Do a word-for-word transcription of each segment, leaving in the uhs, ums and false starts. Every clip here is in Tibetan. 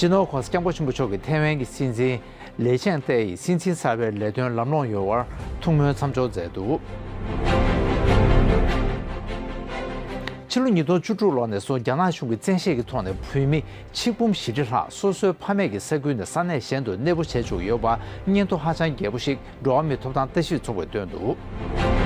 སྤྱི་ནོར་༸གོང་ས་༸སྐྱབས་མགོན་ཆེན་པོ་མཆོག་གིས་ཐེ་ཝན་གྱི་སྲིད་འཛིན་ལེ་ཆེང་ཏེ་ཡི་སྲིད་འཛིན་གསར་པའི་ལས་དོན་ལམ་ལྷོང་ཡོང་བར་ཐུགས་སྨོན་མཚམས་སྦྱོར་མཛད་འདུག། ཕྱི་ལོ་ཉིས་སྟོང་བཅུ་དྲུག་ལོ་ནས་བཟུང་རྒྱ་ནག་གཞུང་གིས་བཙན་ཤེད་ཀྱི་ཐོག་ནས་བོད་མི་ཆིག་འབུམ་བཞི་ཁྲི་ལྷག་སོ་སོའི་ཕ་མེས་ཀྱི་ས་ཁུལ་ནས་ས་གནས་གཞན་དུ་གནས་སྤོ་བྱེད་བཅུག་ཡོད་པ་སྙན་ཐོ་ཧ་ཅང་རྒྱས་པོ་ཞིག་འགྲོ་བ་མིའི་ཐོབ་ཐང་ལྟ་ཞིབ་ཚོགས་པས་བཏོན་འདུག།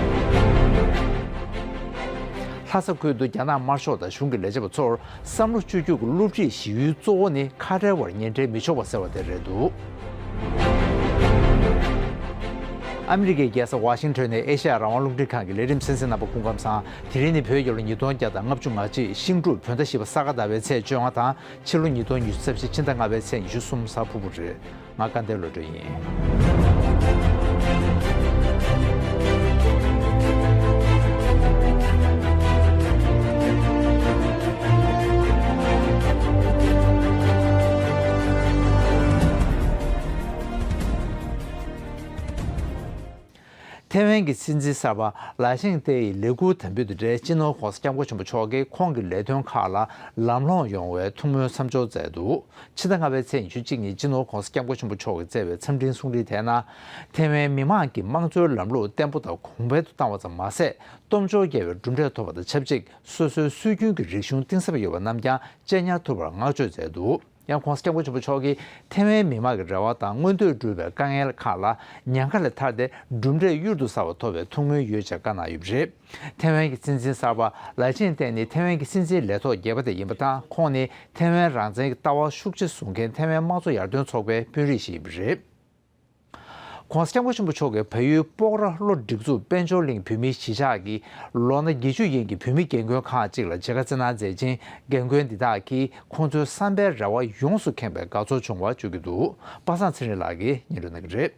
ལྷ་ས་ཁུལ་དུ་རྒྱ་ནག་དམར་ཤོག་དང་གཞུང་གི་ལས་བྱེད་པ་ཚོར་བསམ་བློ་བཅོས་བསྒྱུར་གྱི་སློབ་ཁྲིད་ཞུ་ཡུལ་གཙོ་བོ་ནི་ཁ་བྲལ་བར་ངན་འབྲེལ་མི་ཆོག་པ་ཟེར་བ་དེ་རེད་འདུག། ཨ་མི་རི་ཀའི་རྒྱལ་ས་ཝ་ཤིང་ཊོན་ནས་ཨེ་ཤ་ཡ་རང་དབང་རླུང་འཕྲིན་ཁང་གི་ལས་རིམ་གསན་གཟིགས་རྣམ་པ་སྐུ་ཁམས་བཟང་། དེ་རིང་ནི་བོད་རྒྱལ་ལོ་ཉིས་སྟོང་བརྒྱ་དང་ལྔ་བཅུ་ང་གཅིག་ཤིང་འབྲུག་བོད་ཟླ་བཞི་པ་ས་ག་ཟླ་བའི་ཚེས་བཅོ་ལྔ་དང་ཕྱི་ལོ་ཉིས་སྟོང་ཉི་ཤུ་རྩ་བཞི་ཕྱི་ཟླ་ལྔ་པའི་ཚེས་ཉི་ཤུ་གསུམ་གཟའ་ཕུར་བུ་རེད། ང་དགའ་ལྡན་བློ་གྲོས་ཡིན། ཐེ་ཝན་གྱི་སྲིད་འཛིན་གསར་པ་ལའེ་ཆིང་ཏེ་ཡི་ལས་འཁུར་དམ་འབུལ་དང་འབྲེལ་སྤྱི་ནོར་༸གོང་ས་༸སྐྱབས་མགོན་ཆེན་པོ་མཆོག་གིས་ཁོང་གི་ལས་དོན་ཁག་ལ་ལམ་ལྷོང་ཡོང་བའི་ཐུགས་སྨོན་མཚམས་སྦྱོར་མཛད་འདུག། ཕྱི་ཟླ་ལྔ་པའི་ཚེས་ཉི་ཤུ་གཅིག་ཉིན་སྤྱི་ནོར་༸གོང་ས་༸སྐྱབས་མགོན་ཆེན་པོ་མཆོག་གིས་བསྩལ་བའི་འཚམས་འཕྲིན་གསུང་འཕྲིན་དེའི་ནང་། ཐེ་ཝན་མི་དམངས་ཀྱི་དམངས་གཙོའི་ལམ་ལུགས་བརྟན་པོ་དང་གོང་འཕེལ་དུ་བཏང་བ་ཙམ་མ་ཟད། སྟོབས་འབྱོར་རྒྱས་པའི་གྲུབ་འབྲས་ཐོབ་པ་དང་ཆབས་ཅིག་སོ་སོའི་སྲོལ་རྒྱུན་གྱི་རིག་གཞུང་གཏིང་ཟབ་ཡོད་པ་རྣམས་ཀྱང་གཅེས་ཉར་ཐུབ་པར་བསྔགས་བརྗོད་མཛད་འདུག། ཡང་༸གོང་ས་༸སྐྱབས་མགོན་ཆེན་པོ་མཆོག་གིས་ཐེ་ཝན་མི་དམངས་ཀྱི་རེ་བ་དང་མངོན་འདོད་བསྒྲུབས་པའི་དཀའ་ངལ་ཁག་ལ་ཉེན་ཁ་ལས་ཐར་ཏེ་གྲུབ་འབྲས་གཡུར་དུ་ཟ་བ་ཐོབ་པའི་ཐུགས་སྨོན་ཡོད་ཅེས་བཀའ་གནང་ཡོད་པ་རེད། ཐེ་ཝན་གྱི་སྲིད་འཛིན་གསར་པ་ལའེ་ཆིང་ཏེ་ནི་ཐེ་ཝན་གྱི་སྲིད་འཛིན་ལས་ཐོག་བརྒྱད་པ་དེ་ཡིན་པ་དང་། ཁོང་ནི་ཐེ་ཝན་རང་བཙན་གྱི་ལྟ་བ་ཤུགས་ཆེ་བཟུང་མཁན་ཐེ་ཝན་དམངས་གཙོ་ཡར་ཐོན་ཚོགས་པའི་དཔོན་རིགས་ཤིག་ཡིན་པ་རེད། ༸གོང་ས་༸སྐྱབས་མགོན་ཆེན་པོ་མཆོག་གིས་བལ་ཡུལ་སྤོག་ར་ལྷོ་སྒྲིག་འཛུགས་དཔལ་འབྱོར་གླིང་བོད་མིའི་གཞིས་ཆགས་ཀྱི་ལོ་ན་བརྒྱད་ཅུ་ཡན་གྱི་བོད་མི་རྒན་རྒོན་ཁག་ཅིག་ལ་མཇལ་ཁ་བསྩལ་གནང་མཛད་ཅིང་། རྒན་རྒོན་འདི་དག་གིས་ཁོང་ཚོའི་བསམ་པའི་རེ་བ་ཡོངས་སུ་ཁེངས་པའི་དགའ་ཚོར་བྱུང་བ་བརྗོད་ཀྱི་འདུག། པ་སངས་ཚེ་རིང་ལགས་ཀྱིས་སྙན་སྒྲོན་གནང་གི་རེད།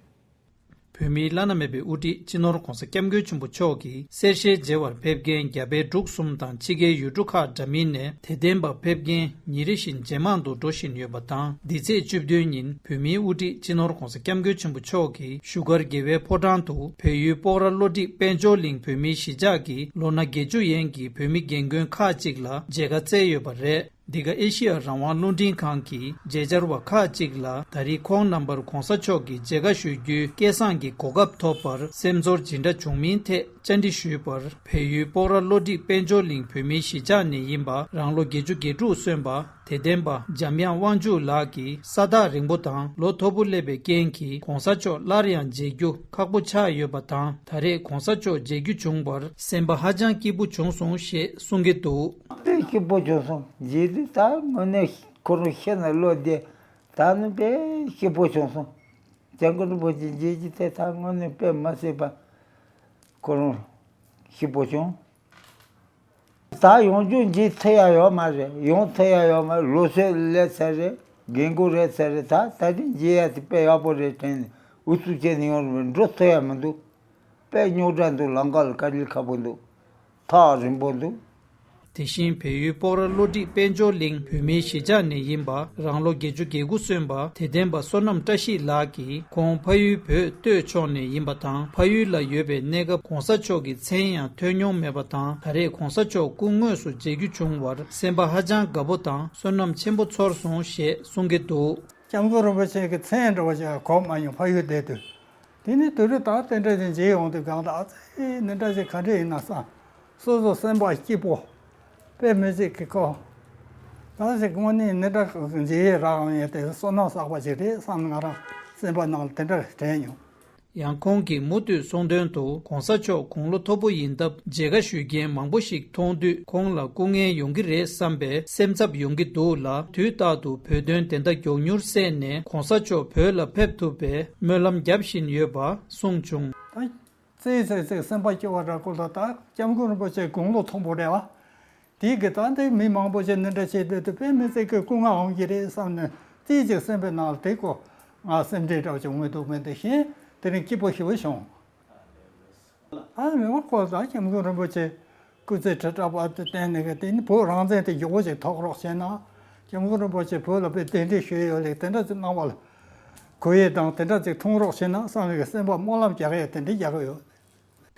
བོད་མིའི་བླ་ན་མེད་པའི་དབུ་ཁྲིད་སྤྱི་ནོར་༸གོང་ས་༸སྐྱབས་མགོན་ཆེན་པོ་མཆོག་གིས་གསེར་ཞལ་མཇལ་བར་ཕེབས་མཁན་རྒྱ་བལ་འབྲུག་གསུམ་དང་ཕྱི་རྒྱལ་ཡུལ་གྲུ་ཁག་འདྲ་མིན་ནས་དད་ལྡན་པ་ཕེབས་མཁན་ཉིན་རེ་བཞིན་ཇེ་མང་དུ་འགྲོ་བཞིན་ཡོད་པ་དང་། འདི་ཚེས་བཅུ་བདུན་ཉིན་བོད་མིའི་དབུ་ཁྲིད་སྤྱི་ནོར་༸གོང་ས་༸སྐྱབས་མགོན་ཆེན་པོ་མཆོག་གིས་བཞུགས་སྒར་རྒྱལ་བའི་ཕོ་བྲང་དུ་བལ་ཡུལ་སྤོག་ར་བློ་སྒྲིག་དཔལ་འབྱོར་གླིང་བོད་མིའི་གཞིས་ཆགས་ཀྱི་ལོ་ན་བརྒྱད་ཅུ་ཡན་གྱི་བོད་མི་རྒན་རྒོན་ཁག་ཅིག་ལ་མཇལ་ཁ་བསྩལ་ཡོད་པ་རེད། འདི་ག་ཨེ་ཤི་ཡ་རང་དབང་རླུང་འཕྲིན་ཁང་གི་མཇལ་བཅར་བ་ཁག་ཅིག་ལ་ད་རེས་ཁོང་རྣམ་པར་གོང་ས་མཆོག་གི་མཇལ་ཁ་ཞུ་རྒྱུའི་སྐལ་བཟང་གི་གོ་སྐབས་ཐོབ་པར་སེམས་ཚོར་ཇི་འདྲ་བྱུང་མིན་ཐད་བཅར་འདྲི་ཞུས་པར། བལ་ཡུལ་སྤོག་ར་བློ་སྒྲིག་དཔལ་འབྱོར་གླིང་བོད་མིའི་གཞིས་ཆགས་ནས་ཡིན་པ་རང་ལོ་བརྒྱད་ཅུ་གྱ་དྲུག་སོན་པ་དད་ལྡན་པ་འཇམ་དབྱངས་དབང་ཕྱུག་ལགས་ཀྱིས་ས་ཐག་རིང་པོ་དང་ལོ་མཐོ་པོ་སླེབས་པའི་རྐྱེན་གྱིས་གོང་ས་མཆོག་སླར་ཡང་མཇལ་རྒྱུ་ཁག་པོ་ཆགས་ཡོད་པ་དང་། ད་རེས་གོང་ས་མཆོག་མཇལ་རྒྱུ་བྱུང་བར་སེམས་པ་ཧ་ཅང་སྐྱིད་པོ་བྱུང་སོང་ཞེས་གསུང་གི་འདུག། དཔེ་སྐྱིད་པོ་བྱུང་སོང་། རྗེས་དུས་ད་དངོས་གནས་ཁོ་རང་ཤི་ན་བློ་བདེ། ད་ནི་དཔེ་སྐྱིད་པོ་བྱུང་སོང་། སྐྱབས་མགོན་རིན་པོ་ཆེ་མཇལ་རྒྱུ་དེ་ད་དངོས་གནས་དཔེ་མ་སྲིད་པ་ཁོ་རང་སྐྱིད་པོ་བྱུང་། ད་ཡོང་རྒྱུ་མཇལ་ཐུབ་ཡ་ཡོད་མ་རེད། ཡོང་ཐུབ་ཡ་ཡོད་མ་རེད། ལོ་ཚོད་སླེབས་ཚར་རེད། རྒན་རྒོན་རེད་ཚར་རེད། ད་ད་རེས་མཇལ་ཡ་དེ་དཔེ་ཡག་པོ་རེད་དྲན་ནས་ཨུ་ཚུགས་བྱས་ནས་ཡོང་རེད། འགྲོ་ཐུབ་ཡ་མི་འདུག། དཔེ་རྙོག་དྲ་འདུག། ལམ་ཁ་ལ་དཀའ་ལས་ཁག་པོ་འདུག། ཐག་རིང་པོ་འདུག། དེ་བཞིན་བལ་ཡུལ་སྤོག་ར་བློ་སྒྲིག་དཔལ་འབྱོར་གླིང་བོད་མིའི་གཞིས་ཆགས་ནས་ཡིན་པ་རང་ལོ་བརྒྱད་ཅུ་གྱ་དགུ་སོན་པ་དད་ལྡན་པ་བསོད་ནམས་བཀྲ་ཤིས་ལགས་ཀྱིས། ཁོང་ཕ་ཡུལ་བོད་སྟོད་ཕྱོགས་ནས་ཡིན་པ་དང་། ཕ་ཡུལ་ལ་ཡོད་པའི་གནས་སྐབས་གོང་ས་མཆོག་གི་མཚན་ཡང་ཐོས་མྱོང་མེད་པ་དང་། ད་རེས་གོང་ས་མཆོག་སྐུ་དངོས་སུ་མཇལ་རྒྱུ་བྱུང་བར་སེམས་པ་ཧ་ཅང་དགའ་པོ་དང་བསོད་ནམས་ཆེན་པོ་ཚོར་སོང་ཞེས་གསུང་གི་འདུག། སྐྱབས་མགོན་རིན་པོ་ཆེ་གི་མཚན་འདྲ་བ་ཞིག་གོ་མ་མྱོང་། ཕ་ཡུལ་བསྡད་དུས། དེ་ནས་དུས་རབས་ད་དེ་འདྲ་ཞིག་མཇལ་ཡོང་དུས་གང་ལྟར་ཨ་ཙི་འདི་འདྲ་ཞིག་ག་འདྲ་ཡིན་ན་བསམ། སོ་སོ་སེམས་པ་སྐྱིད་པོ། དཔེ་མི་སྲིད་ཀྱི་ཁོ། ད་ཞིག་དངོས་གནས་འདི་འདྲ་མཇལ་ཡས་རག་ཡོང་ཡས་དེ་བསོད་ནམས་བསགས་པ་ཞིག་རེད་བསམ། ང་རང་སེམས་པ་ནང་ལ་དེ་འདྲ་དྲན་མྱོང་། ཡང་ཁོང་གིས་མུ་མཐུད་གསུང་དོན་དུ། གོང་ས་མཆོག་དགུང་ལོ་མཐོ་པོ་ཡིན་སྟབས་མཇལ་ཁ་ཞུ་མཁན་མང་པོ་ཞིག་མཐོང་དུས་ཁོང་ལ་སྐུ་ངལ་ཡོང་གི་རེད་བསམ་པའི་སེམས་འཚབ་ཡོང་གི་འདུག་ལ། དུས་རྟག་ཏུ་བོད་དོན་བདེན་མཐའ་མགྱོགས་མྱུར་གསལ་ནས་གོང་ས་མཆོག་བོད་ལ་ཕེབས་ཐུབ་པའི་སྨོན་ལམ་བརྒྱབ་བཞིན་ཡོད་པ་གསུངས་བྱུང་། ད་ཙིག་ཙིག་ཙིག་སེམས་པ་སྐྱོ་བ་འདྲ་སྐོར་ལ། ད་སྐྱབས་མགོན་རིན་པོ་ཆེ་དགུང་ལོ་མཐོན་པོ་རེད་བ། དེའི་གི་ད་འདི་མི་མང་པོ་ཞིག་འདི་འདྲ་བྱེད་སྡོད་དུས་དཔེ་མི་སྲིད་ཀྱི་སྐུ་ངལ་འོང་གི་རེད་བསམ་ནས་ཙིག་ཅིག་སེམས་པའི་ནང་ལ་དེ་ཀོ་ང་སེམས་ཁྲལ་འདྲ་བོ་ཅིག་འོང་གི་འདུག། མི་འདི་བཞིན་དེ་རིང་སྐྱིད་པོ་ཞེ་པོ་བྱུང་། ཨ་མི་མང་ཁོ་ད་སྐྱབས་མགོན་རིན་པོ་ཆེ་སྐུ་ཚེ་ཁྲི་ཕྲག་བར་དུ་བརྟན་ནས་གི་དེ་ནི་བོད་རང་བཙན་དེ་མགྱོགས་པོ་ཞིག་ཐོབ་རོགས་བྱས་ན། སྐྱབས་མགོན་རིན་པོ་ཆེ་བོད་ལ་དཔེ་གདན་འདྲེན་ཞུས་ཡོད་ལེགས་དེ་འདྲ་ཅིག་གནང་བ་ལ་གོ་ཡས་དང་དེ་འདྲ་ཅིག་མཐོང་རོགས་བྱས་ན་བསམ་ནས་གི་སེམས་པ་སྨོན་ལམ་རྒྱག་ཡས་དེ་འདྲ་རྒྱག་གི་ཡོད།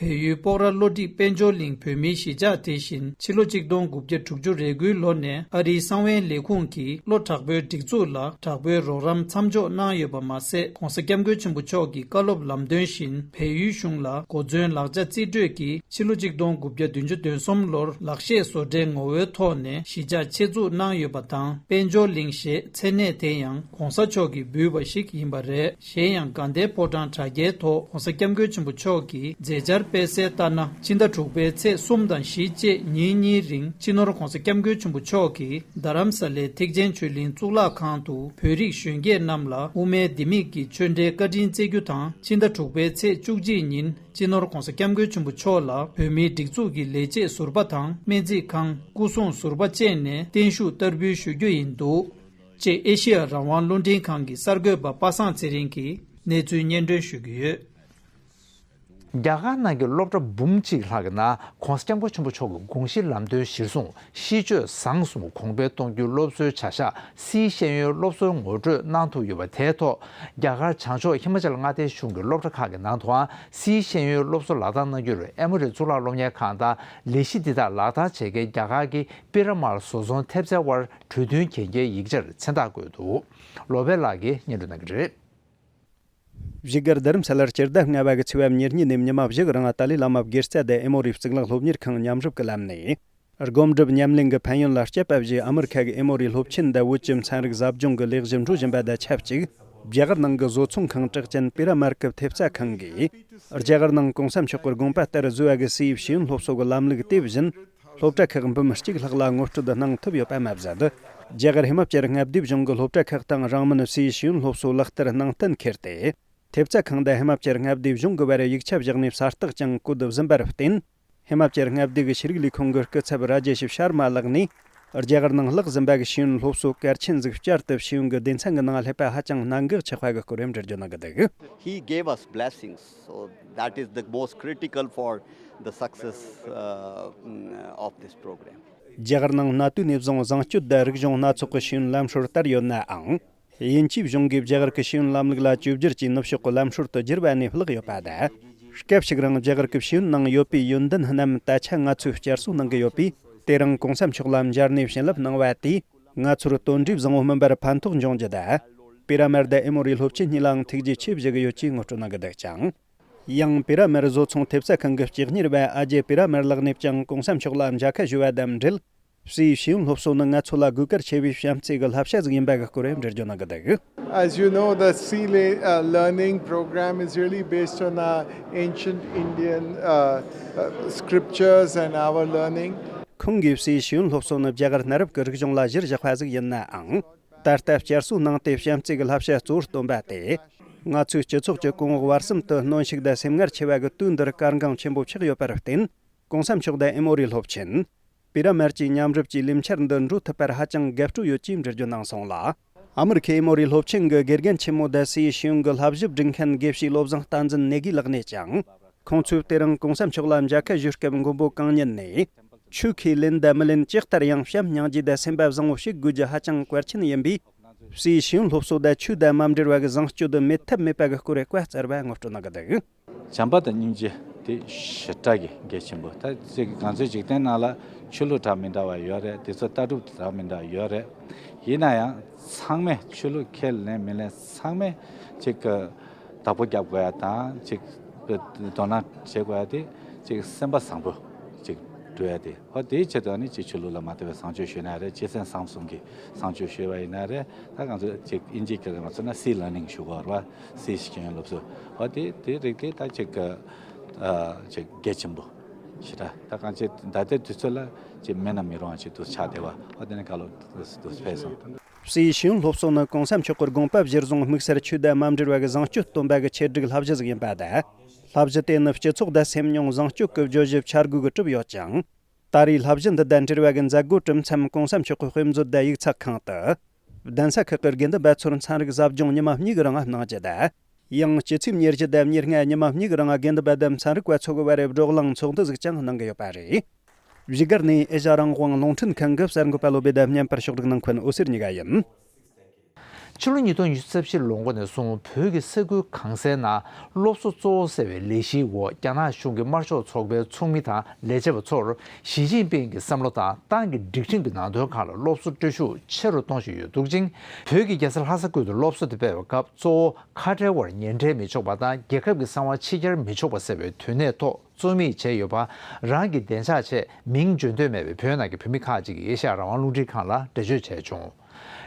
བལ་ཡུལ་སྤོག་ར་བློ་སྒྲིག་དཔལ་འབྱོར་གླིང་བོད་མིའི་གཞིས་ཆགས་དེ་བཞིན་ཕྱི་ལོ་གཅིག་སྟོང་དགུ་བརྒྱ་དྲུག་ཅུ་རེ་དགུའི་ལོ་ནས་ཨ་རིའི་གསང་བའི་ལས་ཁུངས་ཀྱིས་གློ་དྲག་པོའི་སྒྲིག་འཛུགས་ལ་དྲག་པོའི་རོགས་རམ་མཚམས་འཇོག་གནང་ཡོད་པ་མ་ཟད། ྋགོང་ས་ྋསྐྱབས་མགོན་ཆེན་པོ་མཆོག་གི་བཀའ་སློབ་ལམ་སྟོན་བཞིན་བལ་ཡུལ་གཞུང་ལ་གོ་མཚོན་ལག་ཆ་རྩིས་སྤྲོད་ཀྱིས་ཕྱི་ལོ་གཅིག་སྟོང་དགུ་བརྒྱ་བདུན་ཅུ་དོན་གསུམ་ལོར་ལག་ཤེས་བཟོ་གྲྭའི་ངོ་བོའི་ཐོག་ནས་གཞིས་ཆགས་ཆེད་འཛུགས་གནང་ཡོད་པ་དང་། དཔལ་འབྱོར་གླིང་ཞེས་མཚན་གནས་དེ་ཡང་ྋགོང་ས་མཆོག་གིས་འབུལ་བ་ཞིག་ཡིན་པ་རེད། གཞན་ཡང་དགའ་ལྡན་ཕོ་བྲང་དྲ་རྒྱའི་ཐོག་ྋགོང་ས་ྋསྐྱབས་མགོན་ཆེན་པོ་མཆོག་གིས་མཛད་འཆར་སྤེལ་གསལ་ལྟར་ན། ཕྱི་ཟླ་དྲུག་པའི་ཚེས་གསུམ་དང་བཞི་བཅས་ཉིན་གཉིས་རིང་སྤྱི་ནོར་ྋགོང་ས་ྋསྐྱབས་མགོན་ཆེན་པོ་མཆོག་གིས་རྡ་རམ་ས་ལའི་ཐེག་ཆེན་ཆོས་གླིང་གཙུག་ལག་ཁང་དུ་བོད་རིགས་གཞོན་སྐྱེས་རྣམས་ལ་དབུ་མའི་ལྡེ་མིག་གི་ཆོས་འབྲེལ་བཀའ་དྲིན་སྩལ་རྒྱུ་དང་། ཕྱི་ཟླ་དྲུག་པའི་ཚེས་བཅུ་གཅིག་ཉིན་སྤྱི་ནོར་ྋགོང་ས་ྋསྐྱབས་མགོན་ཆེན་པོ་མཆོག་ལ་བོད་མིའི་སྒྲིག་འཛུགས་ཀྱི་ལས་བྱེད་ཟུར་པ་དང་། སྨན་རྩིས་ཁང་། སྐུ་སྲུང་ཟུར་པ་བཅས་ནས་བརྟན་བཞུགས་བསྟར་འབུལ་ཞུ་རྒྱུ་ཡིན་འདུག་ཅེས་ཨེ་ཤེ་ཡ་རང་དབང་རླུང་འཕྲིན་ཁང་གི་གསར་འགོད་པ་པ་སངས་ཚེ་རིང་གིས་གནས་ཚུལ་སྙན་སྒྲོན་ཞུ་གི་ཡོད། རྒྱ་གར་ནང་གི་སློབ་གྲྭ་འབུམ་གཅིག་ལྷག་གི་ནང་ྋགོང་ས་ྋསྐྱབས་མགོན་ཆེན་པོ་མཆོག་གི་དགོངས་གཞི་ལམ་སྟོན་གཞིར་བཟུང་ཤིས་བརྗོད་བཟང་གསུམ་གོང་འཕེལ་གཏོང་རྒྱུའི་སློབ་གསོའི་བྱ་གཞག་སིའི་ཤེས་ཡོན་སློབ་གསོར་ངོ་སྤྲོད་གནང་ཐུབ་ཡོད་པ་དེའི་ཐོག་རྒྱ་གར་བྱང་ཕྱོགས་ཧི་མ་ཅལ་མངའ་སྡེའི་གཞུང་གི་སློབ་གྲྭ་ཁག་གི་ནང་དུའང་སིའི་ཤེས་ཡོན་སློབ་གསོ་ལག་བསྟར་གནང་རྒྱུར་ཨེ་མོ་རི་གཙུག་ལག་སློབ་གཉེར་ཁང་དང་ལས་གཞི་འདི་དག་ལག་བསྟར་བྱེད་མཁན་རྒྱ་གར་གྱི་པི་ར་མལ་བཟོ་ཚོང་ཐེབས་རྩའི་དབར་གྲོས་མཐུན་གྱེན་འཁྱེར་ཡིག་ཆར་མཚན་རྟགས་བཀོད་འདུག་ལོ་པཎ་ལགས་ཀྱིས་སྙན་སྒྲོན་གནང་གི་རེད། བཞུགས་སྒར་རྡ་རམ་ས་ལར་སྤྱི་ཟླ་ལྔ་པ་གི་ཚེས་པ་ཉེར་གཉིས་ནས་ཉི་མ་བཞི་གི་རིང་ཏཱ་ལའི་བླ་མ་བགེགས་རྩ་དང་ཨེ་མོ་རི་གཙུག་ལག་སློབ་གཉེར་ཁང་མཉམ་རུབ་ཀྱི་ལམ་ནས། སྒོམ་སྒྲུབ་ཉམས་ལེན་གྱི་ཕན་ཡོན་ལ་དཔྱད་པ་བཞིན་ཨ་མི་རི་ཁ་གི་ཨེ་མོ་རི་སློབ་ཆེན་དང་བོད་ཀྱི་ཚན་རིག་ཟབ་སྦྱོང་གི་ལས་གཞི་འགྲོ་བཞིན་པ་དང་ཆབས་ཅིག་རྒྱ་གར་ནང་གི་བཟོ་ཚོང་ཁང་གྲགས་ཅན་པི་ར་མལ་གྱི་ཐེབས་རྩ་ཁང་གིས། རྒྱ་གར་ནང་ྋགོང་ས་མཆོག་གི་དགོངས་པ་ལྟར་བཟོས་པ་གི་སིའི་ཤེས་ཡོན་སློབ་གསོ་གི་ལམ་ལུགས་དེ་བཞིན། སློབ་གྲྭ་ཁག་འབུམ་གཅིག་ལྷག་ལ་ངོ་སྤྲོད་གནང་ཐུབ་ཡོད་པ་མ་ཟད། རྒྱ་གར་ཧི་མ་ཅལ་མངའ་སྡེའི་གཞུང་གི་སློབ་གྲྭ་ཁག་དང་རང་མིན་སིའི་ཤེས་ཡོན་སློབ་གསོ་ལག་བསྟར་ནང་གཏན་འཁེལ་ཏེ། ཐེབས་རྩ་ཁང་དང་ཧི་མ་ཅལ་མངའ་སྡེའི་གཞུང་གི་བར་ཡིག་ཆ་བཞག་ནས་གསལ་བསྒྲགས་ཀྱང་བཀོད་ཟིན་པར་བརྟེན། ཧི་མ་ཅལ་མངའ་སྡེ་གི་ཤེས་རིག་ལས་ཁུངས་ཀྱི་སྐུ་ཚབ་ར་ཇེ་ཤི་ཤར་མ་ལགས་ནས། རྒྱ་གར་ནང་ལྷག་ཟིན་པ་གི་ཤེས་ཡོན་སློབ་གསོ་གལ་ཆེན་ཟིག་བསྐྱར་དུ་ཤེས་ཡོན་གྱི་སྡེ་ཚན་གྱི་ནང་སླེབས་པ་ཧ་ཅང་གནད་འགག་ཆགས་པ་གི་སྐོར་ཡང་འགྲེལ་བརྗོད་གནང་གི་འདུག He gave us blessings, so that is the most critical for the success, uh, mm, of this program. རྒྱ་གར་ནང་གནའ་དུས་ནས་བཟུང་བཟང་སྤྱོད་དང་རིག་གཞུང་སྣ་ཚོགས་ཀྱི་ཤེས་ཡོན་ལམ་སྲོལ་དར་ཡོད་ནའང་། དབྱིན་ཇིའི་གཞུང་གིས་རྒྱ་གར་གྱི་ཤེས་ཡོན་ལམ་ལུགས་ལ་བཅོས་བསྒྱུར་གྱིས་ནུབ་ཕྱོགས་ཀྱི་ལམ་སྲོལ་དུ་བསྒྱུར་བ་ནས་བརླག་ཡོད་པ་དང་། སྐབས་ཤིག་རིང་རྒྱ་གར་གྱི་ཤེས་ཡོན་ནང་ཡོད་པའི་ཡོན་ཏན་རྣམས་ད་ཆ་ང་ཚོས་བསྐྱར་གསོ་གནང་གི་ཡོད་པས། དེ་རིང་གོང་ས་མཆོག་ལ་འབྱར་ནས་བྱིན་རླབས་གནང་བ་དེས་ང་ཚོར་དོན་འབྲས་བཟང་བོ་མིན་པར་ཕན་ཐོགས་འབྱུང་རྒྱུ་དང་། པི་ར་མལ་དང་ཨེ་མོ་རི་སློབ་ཆེན་གཉིས་ལའང་ཐུགས་རྗེ་ཆེ་ཞུ་གི་ཡོད་ཅེས་ངོ་སྤྲོད་གནང་གི་འདུག་ཅིང་། ཡང་པི་ར་མལ་བཟོ་ཚོང་ཐེབས་རྩ་ཁང་གི་སྤྱི་གཉེར་བ་ཨ་ཇེ་པི་ར་མལ་ལགས་ནས་ཀྱང་གོང་ས་མཆོག་ལ་མཇལ་ཁ་ཞུ་བ་དང་འབྲེལ། སིའི་ཤེས་ཡོན་སློབ་གསོ་ནི་ང་ཚོ་ལ་དགོས་གལ་ཆེ་བའི་བྱམས་བརྩེ་གི་བསླབ་བྱ་ཟིག་ཡིན་པ་གི་སྐོར་འགྲེལ་བརྗོད་གནང་གི་འདུག As you know, the Sea le- uh, learning program is really based on our ancient Indian uh, uh, scriptures and our learning. ཁོང་གིས་སིའི་ཤེས་ཡོན་སློབ་གསོ་ནི་རྒྱ་གར་གནའ་རབས་ཀྱི་རིག་གཞུང་ལ་གཞིར་བཞག་པ་ཟིག་ཡིན་ནའང་། ད་ལྟ་བསྐྱར་གསོ་གནང་སྟེ་བྱམས་བརྩེ་གི་བསླབ་བྱ་གཙོ་བོར་བཏོན་པ་སྟེ། ང་ཚོའི་སྤྱི་ཚོགས་ཀྱི་གོང་འོག་བར་གསུམ་དུ་གནོན་ཤུགས་དང་སེམས་ངར་ཆེ་བ་གི་དུས་འདིར་གལ་འགངས་ཆེན་པོ་ཆགས་ཡོད་པར་བརྟེན། གོང་ས་མཆོག་དང་ཨེ་མོ་རི་སློབ་ཆེན། པི་ར་མལ་གྱི་མཉམ་རུབ་ཀྱིས་ལས་འཆར་འདི་འགྲོ་ཐུབ་པར་ཧ་ཅང་དགའ་སྤྲོ་ཡོད་ཅེས་འགྲེལ་བརྗོད་གནང་སོང་ལ། ཨ་མི་རི་ཁའི་ཨེ་མོ་རི་སློབ་ཆེན་གྱི་དགེ་རྒན་ཆེན་མོ་དང་སིའི་ཤེས་ཡོན་གྱི་བསླབ་ཞིབ་སྒྲིག་མཁན་དགེ་བཤེས་བློ་བཟང་བསྟན་འཛིན་ནེ་གི་ལགས་ནས་ཀྱང་། ཁོང་ཚོས་དེ་རིང་གོང་ས་མཆོག་ལ་མཇལ་ཁ་ཞུ་སྐབས་མགོན་པོ་གང་ཉིད་ནས། ཆོས་ཁས་ལེན་དང་མི་ལེན་ཇི་ལྟར་ཡང་བྱམས་སྙིང་རྗེ་དང་སེམས་པ་བཟང་བོ་ཞིག་དགོས་རྒྱུ་ཧ་ཅང་གལ་ཆེན་ཡིན་པས། སིའི་ཤེས་ཡོན་སློབ་གསོ་དང་ཆོས་དང་མ་འབྲེལ་བ་གི་བཟང་སྤྱོད་དུ་མེད་ཐབས་མེད་པ་གི་སྐོར་བཀའ་སྩལ་བ་ངོ་སྤྲོད་གནང་གི་འདུག་བྱམས་པ་དང་སྙིང་རྗེ་དེ་ཞེ་དྲག་གི་གལ་ཆེན་པོ། ད་ཅིག་ང་ཚོའི་འཇིག་རྟེན་ནང་ལ་ཆོས་ལུགས་འདྲ་མི་འདྲ་བ་ཡོད་རེད། དེ་ཚོ་ལྟ་གྲུབ་འདྲ་མི་འདྲ་ཡོད་རེད། ཡིན་ན་ཡང་ཚང་མས་ཆོས་ལུགས་ཁས་ལེན་མི་ལེན་ཚང་མས་ཅིག་གི་བདག་པོ་རྒྱབ་དགོས་ཡ་དང་ཅིག་དོ་སྣང་བྱེད་དགོས་ཡ་དེ་ཅིག་སེམས་པ་བཟང་པོ་ཅིག་འགྲོ་ཡ་དེ། ཧོ་དེའི་ཆེད་དུ་ནི་ཅིག་ཆོས་ལུགས་ལ་མ་ལྟོས་པའི་བཟང་སྤྱོད་ཞུས་ན་རེད། སྤྱི་སེམས་བཟང་གསུམ་གྱི་བཟང་སྤྱོད་ཞུས་པ་ཡིན་ན་རེད། ད་ང་ཚོ་ཅིག་དབྱིན་ཇིའི་སྐད་ལ་མ་མཚོན་ན་སི་ལར་ནིང་ཞུ་གི་ཡོད་རེད་བ། སི་ཤེས་ཡོན་སློབ་གསོ། ཧོ་དེ་དེ་རིགས་དེ་ད་ཅིག་ཨ་ཅིག་གལ་ཆེན་པོ་ཞེ་དྲག་ད་གང་ཅི་ད་ལྟའི་དུས་ཚོད་ལ་ཅིག་མེད་ན་མི་རུང་བ་ཅིག་ཏུ་ཆགས་བསྡད་པ། ཧོ་དེ་ནི་ག་ལོ་དུ་དུ་ཕེབས་སོང་། སིའི་ཤེས་ཡོན་སློབ་གསོ་ནི་གོང་ས་མཆོག་གི་དགོངས་པ་གཞིར་བཟུང་དམིགས་བསལ་ཆོས་དང་མ་འབྲེལ་བ་གི་བཟང་སྤྱོད་སྟོན་པ་གི་ཆེད་སྒྲིག་བསླབ་གཞི་ཟིག་ཡིན་པ་དང་། བསླབ་གཞི་དེ་ནི་སྤྱི་ཚོགས་དང་སེམས་མྱོང་བཟང་སྤྱོད་ཀྱི་བརྗོད་གཞི་འཆར་འགོད་ཀྱིས་གྲུབ་ཡོད་ཅིང་། ད་རེས་བསླབ་གཞི་འདི་དང་འབྲེལ་བ་གི་མཛད་སྒོ་གྲུབ་མཚམས་གོང་ས་མཆོག་གི་དཔེ་མཛོད་དང་ཡིག་ཚགས་ཁང་དུ། གདན་ས་ཁག་གི་དགེ་འདུན་པ་ཚོར་ཚན་རིག་ཟབ་སྦྱོང་ཉི་མ་གཉིས་ཀྱི་རིང་གནང་རྒྱུ་དང་། ཡང་སྤྱི་ཚེས་ཉེར་བཞི་དང་ཉེར་ལྔ་ཉི་མ་གཉིས་ཀྱི་རིང་དགེ་འདུན་པ་དང་ཚན་རིག་པ་ཚོ་གི་བར་བགྲོ་གླེང་ཚོགས་འདུ་ཟིག་ཀྱང་གནང་གི་ཡོད་པ་རེད། བཞུགས་སྒར་ནས་ཨེ་ཤ་ཡ་རང་དབང་རླུང་འཕྲིན་ཁང་གི་གསར་འགོད་པ་བློ་བྷེ་དང་བརྙན་པར་ཕྱོགས་སྒྲིག་གནང་མཁན་འོད་ཟེར་གཉིས་ཀ་ཡིན། ཕྱི་ལོ་ཉིས་སྟོང་ཉི་ཤུ་རྩ་བཞི་ལོ་མགོ་ནས་བཟུང་བོད་ཀྱི་ས་ཁུལ་གང་སའི་ནང་སློབ་གསོ་གཙོ་བོ་ཟེར་བའི་ལས་གཞིའི་འོག་རྒྱ་ནག་གཞུང་གི་དམར་ཤོག་ཚོགས་པའི་ཚོགས་མི་དང་ལས་བྱེད་པ་ཚོར་ཞི་ཅིན་ཕིང་གི་བསམ་བློ་དང་ཏང་གི་སྒྲིག་ཁྲིམས་ཀྱི་ནང་དོན་ཁག་ལ་སློབ་གསོ་སྤྲོད་ཤུགས་ཆེ་རུ་གཏོང་བཞིན་ཡོད་འདུག་ཅིང་། བོད་ཀྱི་རྒྱལ་ས་ལྷ་ས་ཁུལ་དུ་སློབ་གསོ་དེ་སྤེལ་བའི་སྐབས་གཙོ་བོ་ཁ་བྲལ་བར་ཉེ་འབྲེལ་མི་ཆོག་པ་དང་རྒྱལ་ཁབ་ཀྱི་གསང་བ་ཕྱི་གྱར་མི་ཆོག་པ་ཟེར་བའི་དོན་གནད་ཐོག་རྩོད་མེད་བྱས་ཡོད་པ། རང་གི་བདེ་འཇགས་ཆེད་མིང་བརྗོད་འདོད་མེད་པའི་བོད་ནང་གི་བོད་མི་ཁག་ཅིག་གིས་ཨེ་ཤ་ཡ་རང་དབང་རླུང་འཕྲིན་ཁང་ལ་འགྲེལ་བརྗོད་བྱས་བྱུང་།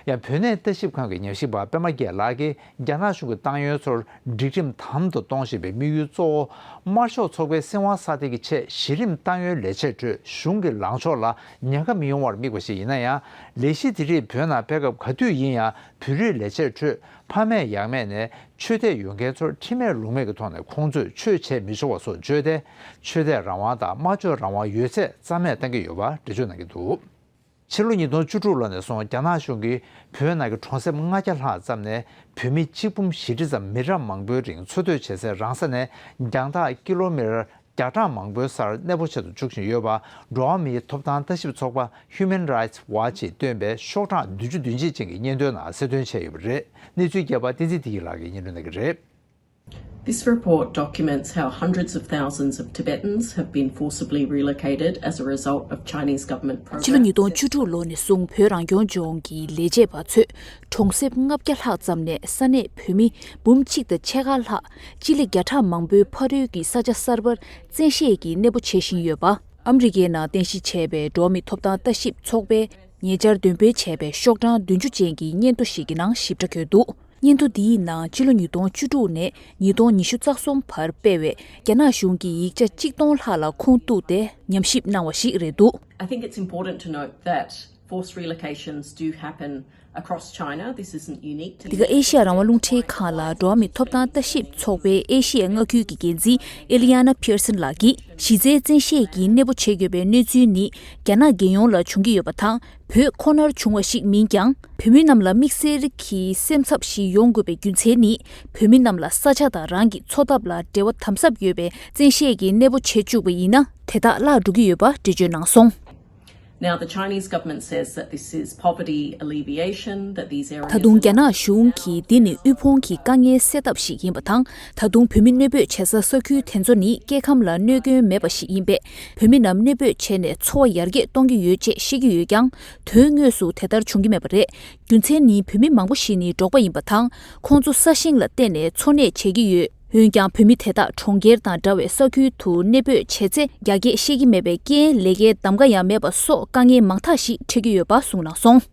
ཡང་བོད་གནས་ལྟ་ཞིབ་ཁང་གི་ཉམས་ཞིབ་པ་པད་མ་རྒྱལ་ལགས་ཀྱིས་རྒྱ་ནག་གཞུང་གི་ཏང་ཡོན་ཚོར་སྒྲིག་ཁྲིམས་དམ་དུ་གཏོང་བཞིན་པའི་དམིགས་ཡུལ་གཙོ་བོ། དམར་ཤོག་ཚོགས་པའི་སྲིད་དབང་སྲ་བརྟན་གྱི་ཆེད་གཞི་རིམ་ཏང་ཡོན་ལས་བྱེད་ཁྲོད་གཞུང་གི་ལངས་ཕྱོགས་ལ་ཉེན་ཁ་མི་ཡོང་བར་དམིགས་པ་ཞིག་ཡིན་ན་ཡང་། ལས་གཞི་དེ་རིགས་བོད་ནང་སྤེལ་སྐབས་ག་དུས་ཡིན་ཡང་བོད་རིགས་ལས་བྱེད་ཁྲོད་ཕ་མེས་ཡང་མེས་ནས་ཆོས་དད་ཡོད་མཁན་ཚོར་ཁྲིམས་མེད་ལུགས་མེད་ཀྱི་ཐོག་ནས་ཁོང་ཚོས་ཆོས་བྱེད་མི་ཆོག་པ་སོགས་བརྗོད་དེ། ཆོས་དད་རང་དབང་དང་སྨྲ་བརྗོད་རང་དབང་ཡོད་ཚད་རྩ་མེད་བཏང་གི་ཡོད་པ་འགྲེལ་བརྗོད་གནང་གི་འདུག་ཕྱི་ལོ་ཉིས་སྟོང་བཅུ་དྲུག་ལོ་ནས་བཟུང་རྒྱ་ནག་གཞུང་གིས་བོད་ནང་གི་གྲོང་གསེབ་ལྔ་བརྒྱ་ལྷག་ཙམ་ནས་བོད་མི་གཅིག་འབུམ་བཞི་ཁྲི་ཙམ་མི་རབས་མང་པོའི་རིང་འཚོ་སྡོད་བྱེད་སའི་རང་ས་ནས་རྒྱང་ཐག་ཀི་ལོ་མི་ཊར་བརྒྱ་ཕྲག་མང་པོའི་སར་གནས་སྤོ་བྱེད་དུ་འཇུག་བཞིན་ཡོད་པ། འགྲོ་བ་མིའི་ཐོབ་ཐང་ལྟ་ཞིབ་ཚོགས་པ་Human Rights Watch ཡིས་བཏོན་པའི་ཤོག་གྲངས་བདུན་ཅུ་དོན་གཅིག་ཅན་གྱི་སྙན་ཐོའི་ནང་གསལ་སྟོན་བྱས་ཡོད་པ་རེད། གནས་ཚུལ་རྒྱས་པ་བསྟན་འཛིན་བདེ་སྐྱིད་ལགས་ཀྱིས་སྙན་སྒྲོན་གནང་གི་རེད། This report documents how hundreds of thousands of Tibetans have been forcibly relocated as a result of Chinese government programs. ཕྱི་ལོ་ཉིས་སྟོང་བཅུ་དྲུག་ལོ་ནས་བཟུང་བོད་རང་སྐྱོང་ལྗོངས་ཀྱི་ལས་བྱེད་པ་ཚོས་གྲོང་གསེབ་ལྔ་བརྒྱ་ལྷག་ཙམ་ནས་ས་གནས་བོད་མི་འབུམ་གཅིག་དང་ཕྱེད་ཀ་ལྷག་སྤྱི་ལེ་བརྒྱ་ཕྲག་མང་པོའི་ཕ་རོལ་གྱི་ས་ཆ་གསར་པར་བཙན་ཤེད་ཀྱིས་གནས་སྤོ་བྱེད་བཞིན་ཡོད་པ། ཨ་མི་རི་ཀའི་ནང་རྟེན་གཞི་བྱས་པའི་འགྲོ་བ་མིའི་ཐོབ་ཐང་ལྟ་ཞིབ་ཚོགས་པས་ཉེ་ཆར་འདོན་སྤེལ་བྱས་པའི་ཤོག་གྲངས་བདུན་ཅུ་ཅན་གྱི་སྙན་ཐོ་ཞིག་གི་ནང་ཞིབ་ཕྲ་འཁོད་འདུག་སྙན་ཐོ་འདིའི་ནང་ཕྱི་ལོ་ཉིས་སྟོང་བཅུ་དྲུག་ནས་ཉིས་སྟོང་ཉི་ཤུ་རྩ་གསུམ་བར་སྤེལ་བའི་རྒྱ་ནག་གཞུང་གི་ཡིག་ཆ་གཅིག་སྟོང་ལྷག་ལ་ཁུངས་གཏུགས་ཏེ་ཉམས་ཞིབ་གནང་བ་ཞིག་རེད་འདུག I think it's important to note that forced relocations do happen across China. This isn't unique to འདི་ག་ཨེ་ཤ་ཡ་རང་དབང་རླུང་འཕྲིན་ཁང་ལ་འགྲོ་བ་མིའི་ཐོབ་ཐང་ལྟ་ཞིབ་ཚོགས་པའི་ཨེ་ཤ་ཡའི་མངའ་ཁུལ་གྱི་འགན་འཛིན་ཨེ་ལི་ཡ་ན་ཕི་ཡར་སན་ལགས་ཀྱིས། གཞི་རྩའི་བཙན་ཤེད་ཀྱིས་གནས་སྤོ་བྱེད་དགོས་པའི་གནས་ཚུལ་ནི་རྒྱ་ནག་རྒྱལ་ཡོངས་ལ་འབྱུང་གི་ཡོད་པ་དང་། བོད་ཁོ་ནར་བྱུང་བ་ཞིག་མིན་ཀྱང་། བོད་མི་རྣམས་ལ་དམིགས་བསལ་གྱི་སེམས་འཚབ་ཞིག་ཡོང་དགོས་པའི་རྒྱུ་མཚན་ནི། བོད་མི་རྣམས་ལ་ས་ཆ་དང་རང་གི་འཚོ་ཐབས་ལ་འབྲེལ་བ་དམ་ཟབ་ཡོད་པའི་བཙན་ཤེད་ཀྱིས་གནས་སྤོ་བྱེད་བཅུག་པ་ཡིན་ན། དེ་དག་བརླག་འགྲོ་གི་ཡོད་པ་འགྲེལ་བརྗོད་གནང་སོང་། Now, the Chinese government says that this is poverty alleviation, that these areas ད་དུང་རྒྱ་ནག་གཞུང་གིས་འདི་ནི་དབུལ་ཕོངས་ཀྱི་དཀའ་ངལ་སེལ་ཐབས་ཤིག་ཡིན་པ་དང་། ད་དུང་བོད་མི་གནས་སྤོས་བྱེད་ས་ས་ཁུལ་དེ་ཚོ་ནི་སྐྱེ་ཁམས་ལ་གནོད་སྐྱོན་མེད་པ་ཞིག་ཡིན་པས། བོད་མི་རྣམས་གནས་སྤོས་བྱས་ནས་འཚོ་བ་ཡར་རྒྱས་གཏོང་གི་ཡོད་ཅེས་བཤད་ཀྱི་ཡོད་ཀྱང་། དོན་དངོས་སུ་དེ་ལྟར་བྱུང་གི་མེད་པ་རེད། རྒྱུ་མཚན་ནི་བོད་མི་མང་པོ་ཞིག་ནི་འབྲོག་པ་ཡིན་པ་དང་། ཁོང་ཚོ་ས་ཞིང་ལ་བརྟེན་ནས་འཚོ་གནས་བྱེད་ཀྱི་ཡོད། འོན་ཀྱང་བོད་མི་དེ་དག་གྲོང་ཁྱེར་དང་འདྲ་བའི་ས་ཁུལ་དུ་གནས་སྤོས་བྱས་ཚེ། རྒྱ་སྐད་ཤེས་ཀྱི་མེད་པའི་རྐྱེན་ལས་ཀའི་གདམ་ག་ཡང་མེད་པ་སོགས་དཀའ་ངལ་མང་དག་ཞིག་འཕྲད་ཀྱི་ཡོད་པ་གསུངས་གནང་སོང་།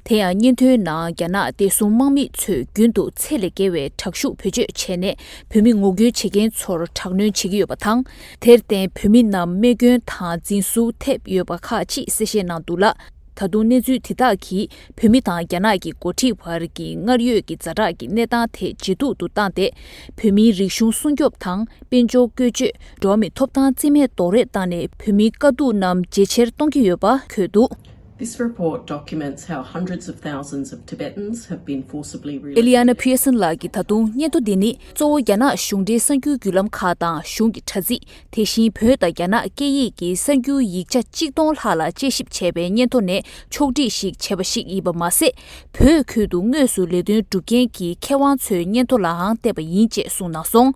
དེ་ཡང་སྙན་ཐོའི་ནང་རྒྱ་ནག་བདེ་སྲུང་དམག་མི་ཚོས་རྒྱུན་དུ་ཚད་ལས་བརྒལ་བའི་དྲག་ཤུགས་བེད་སྤྱོད་བྱས་ནས་བོད་མི་ངོ་རྒོལ་བྱེད་མཁན་ཚོར་དྲག་གནོན་བྱེད་ཀྱི་ཡོད་པ་དང་། དེར་བརྟེན་བོད་མི་རྣམས་རྨས་སྐྱོན་དང་འཛིན་ཟུར་ཐེབས་ཡོད་པ་ཁག་ཅིག་གསལ་བཤད་གནང་འདུག་ལ། ད་དུང་གནས་ཚུལ་དེ་དག་གིས་བོད་མི་དང་རྒྱ་ནག་གི་འགོ་ཁྲིད་བར་གྱི་སྔར་ཡོད་ཀྱི་ཛ་དྲག་གི་གནས་སྟངས་དེ་ཇེ་སྡུག་ཏུ་བཏང་སྟེ། བོད་མིའི་རིག་གཞུང་སྲུང་སྐྱོབ་དང་དཔལ་འབྱོར་བཀོལ་སྤྱོད། འགྲོ་བ་མིའི་ཐོབ་ཐང་རྩིས་མེད་རྡོག་རོལ་བཏང་ནས་བོད་མིའི་དཀའ་སྡུག་རྣམས་ཇེ་ཆེར་གཏོང་གི་ཡོད་པ་འཁོད་འདུག This report documents how hundreds of thousands of Tibetans have been forcibly relocated. ཨེ་ལི་ཡ་ན་ཕི་ཡར་སན་ལགས་ཀྱིས་ད་དུང་སྙན་ཐོ་འདི་ནི་གཙོ་བོ་རྒྱ་ནག་གཞུང་འབྲེལ་གསར་འགྱུར་བརྒྱུད་ལམ་ཁག་དང་གཞུང་གི་དྲ་ཚིགས། དེ་བཞིན་བོད་དང་རྒྱ་ནག་སྐད་ཡིག་གི་གསར་འགྱུར་ཡིག་ཆ་གཅིག་སྟོང་ལྷག་ལ་དཔྱད་ཞིབ་བྱས་པའི་སྙན་ཐོ་ནས་ཕྱོགས་སྒྲིག་ཞིག་བྱས་པ་ཞིག་ཡིན་པ་མ་ཟད། བོད་ཁུལ་དུ་དངོས་སུ་ལས་དོན་སྒྲུབ་མཁན་གྱི་མཁས་དབང་ཚོའི་སྙན་ཐོ་ལའང་བལྟས་པ་ཡིན་ཅེས་གསུངས་གནང་སོང་།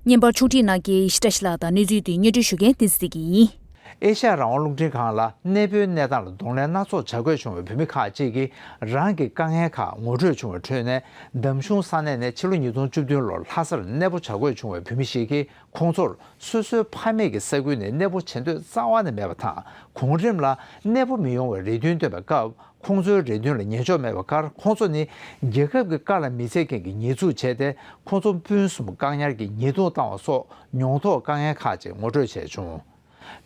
བརྙན་པར་ཕྱོགས་སྒྲིག་གནང་མཁན་ཡེ་ཤེས་བཀྲ་ཤིས་ལགས་དང་གནས་ཚུལ་འདི་སྙན་སྒྲོན་ཞུ་མཁན་བསྟན་འཛིན་བདེ་སྐྱིད་ཡིན། ཨེ་ཤ་ཡ་རང་དབང་རླུང་འཕྲིན་ཁང་ལ་གནས་སྤོའི་གནས་སྟངས་ལ་གདོང་ལེན་སྣ་ཚོགས་བྱ་དགོས་བྱུང་བའི་བོད་མི་ཁག་ཅིག་གིས་རང་གི་དཀའ་ངལ་ཁག་ངོ་སྤྲོད་བྱུང་བའི་ཁྲོད་ནས། འདམ་གཞུང་ས་གནས་ནས་ཕྱི་ལོ་ཉིས་སྟོང་བཅུ་བདུན་ལོར་ལྷ་སར་གནས་སྤོ་བྱ་དགོས་བྱུང་བའི་བོད་མི་ཞིག་གིས། ཁོང་ཚོར་སོ་སོའི་ཕ་མེས་ཀྱི་ས་ཁུལ་ནས་གནས་སྤོ་བྱེད་འདོད་རྩ་བ་ནས་མེད་པ་དང་། གོང་རིམ་ལ་གནས་སྤོ་མི་ཡོང་བའི་རེ་འདུན་བཏོན་པའི་སྐབས། ཁོང་ཚོའི་རེ་འདུན་ལ་ཉན་འཇོག་མེད་པའི་ཁར། ཁོང་ཚོ་ནི་རྒྱལ་ཁབ་ཀྱི་བཀའ་ལ་མི་འཛེམ་མཁན་གྱི་ཉེས་འཛུགས་བྱས་ཏེ། ཁོང་ཚོ་སྤུན་གསུམ་བཀག་ཉར་གྱིས་ཉེས་རྡུང་བཏང་བ་སོགས་མྱོང་ཐོག་དཀའ་ངལ་ཁག་ཅིག་ངོ་སྤྲོད་བྱས་བྱུང་།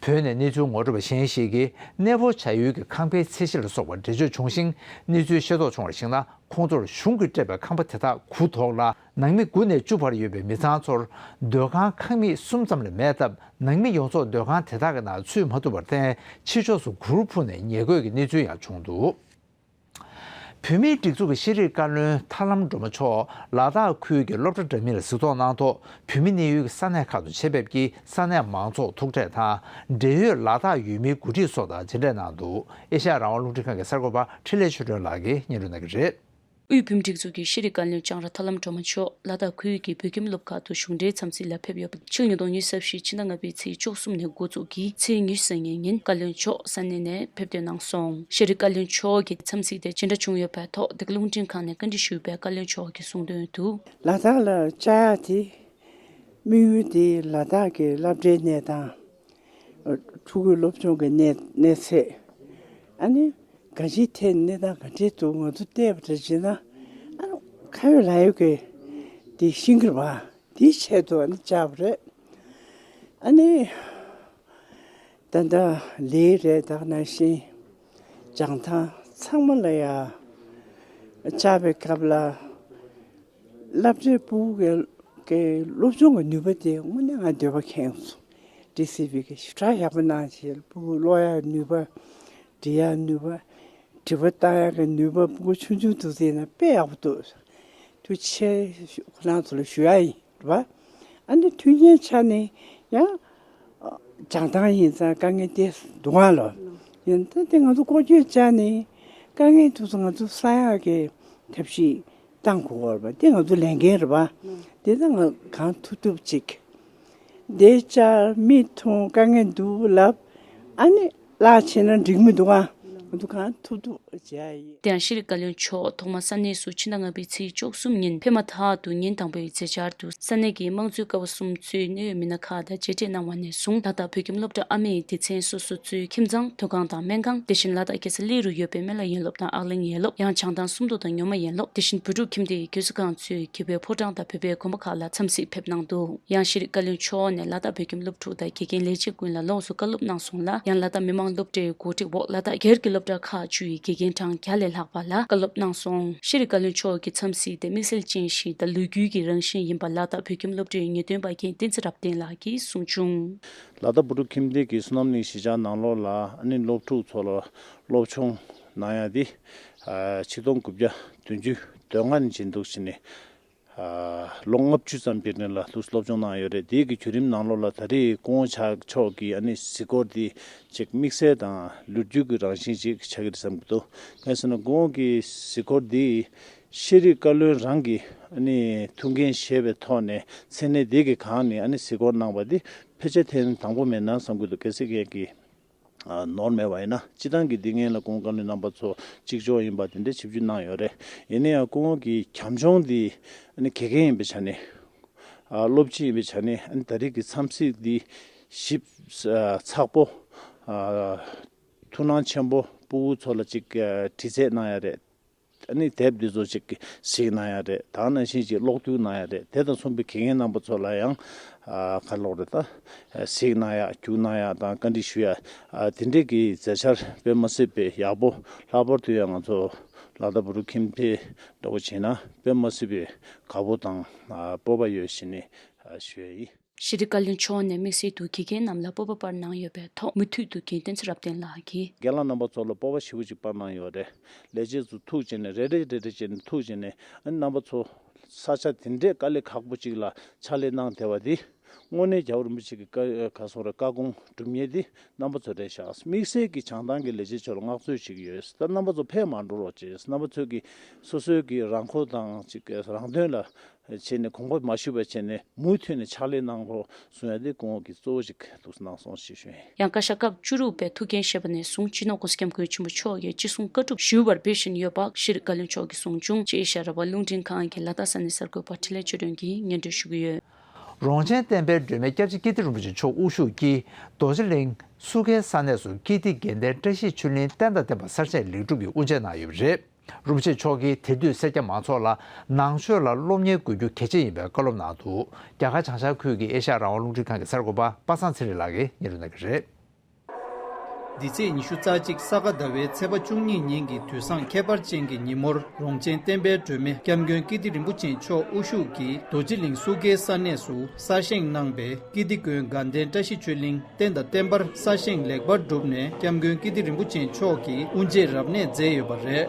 བོད་ནས་གནས་ཚུལ་ངོ་སྤྲོད་པ་གཞན་ཞིག་གིས། གནས་སྤོ་བྱ་ཡུལ་གྱི་ཁང་པའི་ཚད་གཞི་ལ་སོགས་པ་འགྲེལ་བརྗོད་བྱུང་ཞིང་། གནས་ཚུལ་ཤེས་རྟོགས་བྱུང་བར་གཞིགས་ན། ཁོང་ཚོར་གཞུང་གིས་སྤྲད་པའི་ཁང་པ་དེ་དག་གུ་དོག་ལ། ནང་མི་དགུ་ནས་བཅུ་བར་ཡོད་པའི་མི་ཚང་ཚོར་སྡོད་ཁང་ཁང་མིག་གསུམ་ཙམ་ལས་མེད་སྟབས། ནང་མི་ཡོངས་རྫོགས་སྡོད་ཁང་དེ་དག་གི་ནང་ཚུད་མ་ཐུབ་པར་བརྟེན། ཕྱི་ཕྱོགས་སུ་གུར་ཕུབ་ནས་ཉལ་དགོས་ཀྱི་གནས་ཚུལ་ཡང་བྱུང་འདུག་བོད་མིའི་སྒྲིག་འཛུགས་ཀྱི་ཤེས་རིག་བཀའ་བློན་ཐར་ལམ་སྒྲོལ་མ་མཆོག་ལ་དྭགས་ཁུལ་གྱི་སློབ་གྲྭ་འདྲ་མིན་ལ་གཟིགས་རྟོག་གནང་ཐོག་བོད་མི་གནས་ཡུལ་གྱི་ས་གནས་ཁག་ཏུ་ཆེད་ཕེབས་ཀྱིས་ས་གནས་མང་ཚོགས་ཐུག་འཕྲད་དང་། འབྲེལ་ཡོད་ལ་དྭགས་ཡུལ་མིའི་འགོ་ཁྲིད་སོགས་དང་མཇལ་འཕྲད་གནང་འདུག་ཨེ་ཤ་ཡ་རང་དབང་རླུང་འཕྲིན་ཁང་གི་གསར་འགོད་པ་འཕྲིན་ལས་ཆོས་སྒྲོན་ལགས་ཀྱིས་སྙན་སྒྲོན་གནང་གི་རེད། དབུས་བོད་མིའི་སྒྲིག་འཛུགས་ཀྱི་ཤེས་རིག་བཀའ་བློན་ལྕང་ར་ཐར་ལམ་སྒྲོལ་མ་མཆོག་ལ་དྭགས་ཁུལ་གྱི་བོད་ཁྱིམ་སློབ་ཁག་ཏུ་གཞུང་འབྲེལ་འཚམས་གཟིགས་ལ་ཕེབས་ཡོད་པ། ཕྱི་ལོ་ཉིས་སྟོང་ཉི་ཤུ་རྩ་བཞི་ཕྱི་ཟླ་ལྔ་པའི་ཚེས་བཅུ་གསུམ་ནས་འགོ་འཛུགས་ཀྱིས་ཚེས་ཉི་ཤུ་རྩ་གཉིས་ཉིན་བཀའ་བློན་མཆོག་ས་གནས་ནས་ཕེབས་ཐོན་གནང་སོང་། ཤེས་རིག་བཀའ་བློན་མཆོག་གི་འཚམས་གཟིགས་དེ་ཇི་འདྲ་བྱུང་ཡོད་པའི་ཐོག་འདི་ག་རླུང་འཕྲིན་ཁང་ནས་བཀའ་འདྲི་ཞུས་པའི་བཀའ་བློན་མཆོག་གིས་གསུངས་དོན་དུ། ལ་དྭགས་ལ་བཅར་ཡག་དེ་དམིགས་ཡུལ་དེ་ལ་དྭགས་ཀྱི་སློབ་གྲྭའི་གནས་སྟངས། ཕྲུ་གུའི་སློབ་སྦྱོང་གི་གནས་གནས་ཚད། ཨ་ནི་ག་ཅིའི་ཐད་གནས་སྟངས་ག་འདྲས་འདུག་ང་ཚོ་བལྟས་པ་འདྲ་བྱས་ན། ཨ་ནི་ཁ་ཡོད་ལག་ཡོད་ཀྱི་དེ་ཤེས་ཀྱི་རེད་པ། དེའི་ཆེད་དུ་ཨ་ནི་བཅར་བ་རེད། ཨ་ནི་ད་ལྟ་ལས་རེད། ད་ག་ནང་བཞིན་བྱང་ཐང་ཚང་མ་ལ་ཡ་བཅར་བའི་སྐབས་ལ། སློབ་གྲྭའི་ཕྲུ་གུ་གི་སློབ་སྦྱོང་གི་ནུས་པ་དེ་དངོས་གནས་ང་འདོད་པ་ཁེངས་སོང་། ཌི་སི་བི་གི་ཞེ་དྲག་ཡག་པོ་གནང་བྱས། ཕྲུ་གུ་ཀློག་ཡག་ནུས་པ། འབྲི་ཡག་ནུས་པ། དྲི་བ་བཏང་ཡག་གི་ནུས་པ། ཕྲུ་གུ་ཆུང་ཆུང་དུས་ཚོད་ནས་དཔེ་ཡག་པོ་འདུག་ཐུགས་རྗེ་ཆེ་ཁོ་རང་ཚོ་ལ་ཞུ་ཡག་ཡིན་རེད་པ། ཨ་ནི་མཐུན་རྐྱེན་ཆ་ནས་ཡང་བྱང་ཐང་ཡིན་ཙང་དཀའ་ངལ་དེ་འདུག་ཨ་ལོ། ཡིན་ད་དེ་ང་ཚོ་ཀོ་ཅོ་ཅན་ནས་དཀའ་ངལ་དེ་ཚོ་ང་ཚོ་སེལ་ཡག་གི་ཐབས་ཤེས་བཏང་དགོས་པ་རེད་པ། དེ་ང་ཚོ་ལས་འགན་རེད་པ། དེ་ད་ང་གང་ཐུབ་ཐུབ་ཅིག་འདི་བཅར་མིག་མཐོང་དཀའ་ངལ་འདུག་ལབ། ཨ་ནི་བརླག་བྱས་ན་འགྲིག་མི་འདུག་ཨ། ང་ཚོ་གང་ཐུབ་ཐུབ་བྱེད་ཡ་ཡིན། དེ་ཡང་ཤེས་རིག་བཀའ་བློན་མཆོག་ཐོག་མར་ས་གནས་སུ་ཕྱི་ཟླ་ལྔ་པའི་ཚེས་བཅུ་གསུམ་ཉིན་ཕེབས་མ་ཐག་ཏུ་ཉིན་དང་པོའི་མཛད་འཆར་དུ་ས་གནས་ཀྱི་དམངས་གཙོའི་ཀ་བ་གསུམ་གཙོས་གནད་ཡོད་མི་སྣ་ཁག་དང་མཇལ་འཕྲད་གནང་བ་ནས་བཟུང་། ལ་དྭགས་བོད་ཁྱིམ་སློབ་གྲྭ་ཨ་མེས་སྡེ་ཚན་སོ་སོ་གཙོས་ཁྱིམ་ཚང་། མཐོ་སྒང་དང་སྨན་ཁང་། དེ་བཞིན་ལ་དྭགས་རྒྱལ་ས་གླེ་རུ་ཡོད་པའི་སྨན་བླ་ཡན་སློབ་དང་ཨག་གླིང་ཡན་སློབ། ཡང་བྱང་ཐང་སུམ་མདོ་དང་ཉོ་མ་ཡན་སློབ། དེ་བཞིན་བོད་ཕྲུག་ཁྱིམ་སྡེའི་རྒྱལ་སྲུང་ཁང་གཙོས་གྱེས་པའི་ཕོ་བྲང་དང་བོད་པའི་དགོན་པ་ཁག་ལ་འཚམས་གཟིགས་ཕེབས་གནང་འདུག་ཡང་ཤེས་རིག་བཀའ་བློན་མཆོག་ནས་ལ་དྭགས་བོད་ཁྱིམ་སློབ་ཕྲུག་དང་དགེ་རྒན་ལས་བྱེད་ཀུན་ལ་ལོངས་སུ་བཀའ་སློབ་གནང་སོང་ལ། ཡང་ལ་དྭགས་མི་དམངས་སློབ་གྲྭའི་འགོ་ཁྲིད་འོག་ལ་དྭགས་སྒེར་གྱི་སློབ་གྲྭ་ཁག་བཅུ་ཡི་དགེ་རྒན་གྲངས་བརྒྱ་ལས་ལྷག་པ་ལ་བཀའ་སློབ་གནང་སོང་། ཤེས་རིག་བཀའ་བློན་མཆོག་གི་འཚམས་གཟིགས་དེ་དམིགས་བསལ་ཅན་ཞིག་དང་ལོ་རྒྱུས་ཀྱི་རང་བཞིན་ཡིན་པ་ལ་དྭགས་བོད་ཁྱིམ་སློབ་གྲྭའི་ངེས་སྟོན་པ་རྒན་བསྟན་འཛིན་རབ་བརྟན་ལགས་ཀྱིས་གསུངས་བྱུང་། ལ་དྭགས་བོད་ཕྲུག་ཁྱིམ་སྡེ་གི་བསོད་ནམས་གླིང་གཞིས་ཆགས་ནང་ལོགས་ལ་ཨ་ནི་སློབ་ཕྲུག་ཚོ་ལ་སློབ་སྦྱོང་གནང་ཡ་དེ་ཆིག་སྟོང་དགུ་བརྒྱ་བདུན་ཅུ་དོན་ལྔ་ནས་བྱས་འདུག་བྱས་ནས། ལོ་ལྔ་བཅུ་ཙམ་པའི་རིང་ལ་འདུག་སློབ་སྦྱོང་གནང་ཡོད་རེད། དེའི་གི་བརྒྱུད་རིམ་ནང་ལོགས་ལ་ད་རེས་སྐུ་ངོ་ཆགས་མཆོག་གི་ཨ་ནི་གཟིགས་སྐོར་འདི་ཅིག་དམིགས་བསལ་དང་ལོ་རྒྱུས་ཀྱི་རང་བཞིན་ཅིག་ཆགས་ཀྱི་རེད་བསམ་གྱི་འདུག་གང་ཡིན་ཟེར་ན་སྐུ་ངོ་གི་གཟིགས་སྐོར་འདི་ཤེས་རིག་བཀའ་བློན་རང་གི་ཨ་ནི་ཐུགས་འགན་བཞེས་པའི་ཐོག་ནས་མཚན་གནས་འདི་གི་སྒང་ནས་ཨ་ནི་གཟིགས་སྐོར་གནང་བ་འདི་ཕལ་ཆེར་ཐེངས་དང་པོ་མེད་ན་བསམ་གྱི་འདུག་གལ་སྲིད་ངས་ཀྱི་ནོར་མེད་པ་ཡིན་ན། སྤྱི་བཏང་གི་འདི་སྔོན་ལ་སྐུ་ངོ་བཀའ་བློན་རྣམ་པ་ཚོ་གཅིག་ལྕོགས་ཡིན་པ་དེ་འདྲའི་ཞིབ་འཇུག་གནང་ཡོད་རེད། ཡིན་ན་ཡང་སྐུ་ངོ་གི་བྱམས་སྐྱོང་འདི་ཨ་ནི་དགེ་རྒན་ཡིན་པའི་ཆ་ནས། སློབ་སྤྱི་ཡིན་པའི་ཆ་ནས་ཨ་ནི་ད་རེས་ཀྱི་འཚམས་གཟིགས་འདི་ཞིབ་ཚགས་པོ། ཐུགས་སྣང་ཆེན་པོ་ཕྲུ་གུ་ཚོ་ལ་ཅིག་དྲི་རྩད་གནང་ཡ་རེད། ཨ་ནི་དེབ་འདི་ཚོ་ཅིག་གཟིགས་གནང་ཡ་རེད། ད་ནང་བཞིན་ཅིག་ཀློག་བསྡུར་གནང་ཡ་རེད། དེ་དང་མཚུངས་པའི་དགེ་རྒན་རྣམ་པ་ཚོ་ལ་ཡང་ཨ་ག་ལབ་རེད་ད། གཟིགས་གནང་ཡ་རྒྱུགས་གནང་ཡ་དང་བཀའ་འདྲི་ཞུ་ཡ། ཨ་དེ་འདྲས་ཀྱི་མཛད་འཆར་དཔེ་མ་སྲིད་པའི་ཡག་པོ། ལྷག་པར་དུ་ཡང་ང་ཚོ་ལ་དྭགས་བོད་ཕྲུག་ཁྱིམ་སྡེ་འདྲ་བོ་བྱས་ན་དཔེ་མ་སྲིད་པའི་དགའ་པོ་དང་ཨ་སྤོབས་པ་ཡོད་ཞེས་ནས་ཨ་ཞུ་ཡ་ཡིན། ཤེས་རིག་བཀའ་བློན་མཆོག་ནས་དམིགས་བསལ་དུ་དགེ་རྒན་རྣམས་ལ་སྤོབས་པ་སྤར་གནང་ཡོད་པའི་ཐོག་མུ་མཐུད་དུ་རྒན་བསྟན་འཛིན་རབ་བརྟན་ལགས་ཀྱིས། རྒན་ལགས་རྣམ་པ་ཚོ་ལ་སྤོབས་པ་ཞེ་པོ་ཅིག་སྤར་གནང་ཡོད་རེད། ལས་བྱེད་ཚོ་ཐུག་བྱས་ནས་རེ་རེ་རེ་རེ་བྱས་ནས་ཐུག་བྱས་ནས་ཨ་ནི་རྣམ་པ་ཚོ་ས་ཆ་དེ་འདྲའི་དཀའ་ལས་ཁག་པོ་ཅིག་ལ་ཕྱག་ལས་གནང་བསྡད་པ་འདི་དངོས་གནས་རྒྱལ་བ་རིན་པོ་ཆེ་གི་བཀའ་ག་སོང་རེད། བཀའ་དགོངས་སྒྲུབ་མཁན་འདི་རྣམ་པ་ཚོ་རེད་ཤག་དམིགས་བསལ་གྱི་བྱང་ཐང་གི་ལས་བྱེད་ཚོ་ལ་མངགས་ཚུལ་ཞིག་ཡོད། ད་རྣམ་པ་ཚོ་ཕེབས་མ་འགྲོ་རོགས་བྱས། རྣམ་པ་ཚོས་ཀྱི་སོ་སོའི་གི་རང་མགོ་དང་ཅིག་རང་དོན་ལ་བྱས་ནས་གོམ་པ་མ་ཞུ་བ་བྱས་ནས་མུ་མཐུད་ནས་ཕྱག་ལས་གནང་རོགས་གསུང་ཡ་དེ་སྐུ་ངོ་གིས་གཙོ་བོ་ཞིག་འདུག་གནང་སོང་ཞེས་ཞུ་ཡིན། ཡང་བཀའ་ཤག་སྐབས་བཅུ་དྲུག་པའི་ཐུགས་འགན་བཞེས་པ་ནས་བཟུང་སྤྱི་ནོར་༸གོང་ས་༸སྐྱབས་མགོན་ཆེན་པོ་མཆོག་གིས་ཅི་གསུང་བཀའ་སྒྲུབ་ཞུ་བར་འབད་བཞིན་ཡོད་པ་ཤེས་རིག་བཀའ་བློན་མཆོག་གིས་གསུངས་བྱུང་ཅེས་ཨེ་ཤ་ཡ་རང་དབང་རླུང་འཕྲིན་ཁང་གི་ལ་དྭགས་ས་གནས་གསར་འགོད་པ་འཕྲིན་ལས་ཆོས་སྒྲོན་གྱིས་སྙན་སྒྲོན་ཞུ་གི་ཡོད། རོང་ཆེན་བསྟན་པའི་སྒྲོན་མེ་སྐྱབས་རྗེ་ཀིརྟི་རིན་པོ་ཆེ་མཆོག་དབུ་བཞུགས་ཀྱིས་རྡོ་རྗེ་གླིང་སུ་ཁའི་ས་གནས་སུ་ཀིརྟི་དགེ་ལྡན་བཀྲ་ཤིས་ཆོས་གླིང་བསྟན་དང་ལྡན་པ་གསར་བཞེངས་ལེགས་གྲུབ་ཀྱི་དབུ་འབྱེད་གནང་ཡོད་པ་རེད། རིན་པོ་ཆེ་མཆོག་གིས་དེ་དུས་སེར་སྐྱ་མང་ཚོགས་ལ་ནང་ཆོས་ལ་སློབ་གཉེར་དགོས་རྒྱུ་གལ་ཆེ་ཡིན་པའི་བཀའ་སློབ་གནང་འདུག་རྒྱ་གར་བྱང་ཤར་ཁུལ་གྱི་ཨེ་ཤ་ཡ་རང་དབང་རླུང་འཕྲིན་ཁང་གི་གསར་འགོད་པ་པ་སངས་ཚེ་རིང་ལགས་ཀྱིས་སྙན་སྒྲོན་གནང་གི་རེད། འདི་ཚེས་ཉི་ཤུ་རྩ་གཅིག་ས་ག་ཟླ་བའི་ཚེས་པ་བཅུ་གཉིས་ཉིན་གྱི་དུས་བཟང་ཁྱད་པར་ཅན་གྱི་ཉིན་མོར་རོང་ཆེན་བསྟན་པའི་སྒྲོན་མེ་སྐྱབས་མགོན་ཀིརྟི་རིན་པོ་ཆེ་མཆོག་དབུ་བཞུགས་ཀྱིས་རྡོ་རྗེ་གླིང་སུ་ཁའི་ས་གནས་སུ་གསར་བཞེངས་གནང་པའི་ཀིརྟི་དགོན་དགའ་ལྡན་བཀྲ་ཤིས་ཆོས་གླིང་བསྟན་དང་བསྟན་པར་གསར་བཞེངས་ལེགས་པར་གྲུབ་ནས་སྐྱབས་མགོན་ཀིརྟི་རིན་པོ་ཆེ་མཆོག་གིས་དབུ་འབྱེད་རབ་གནས་མཛད་ཡོད་པ་རེད།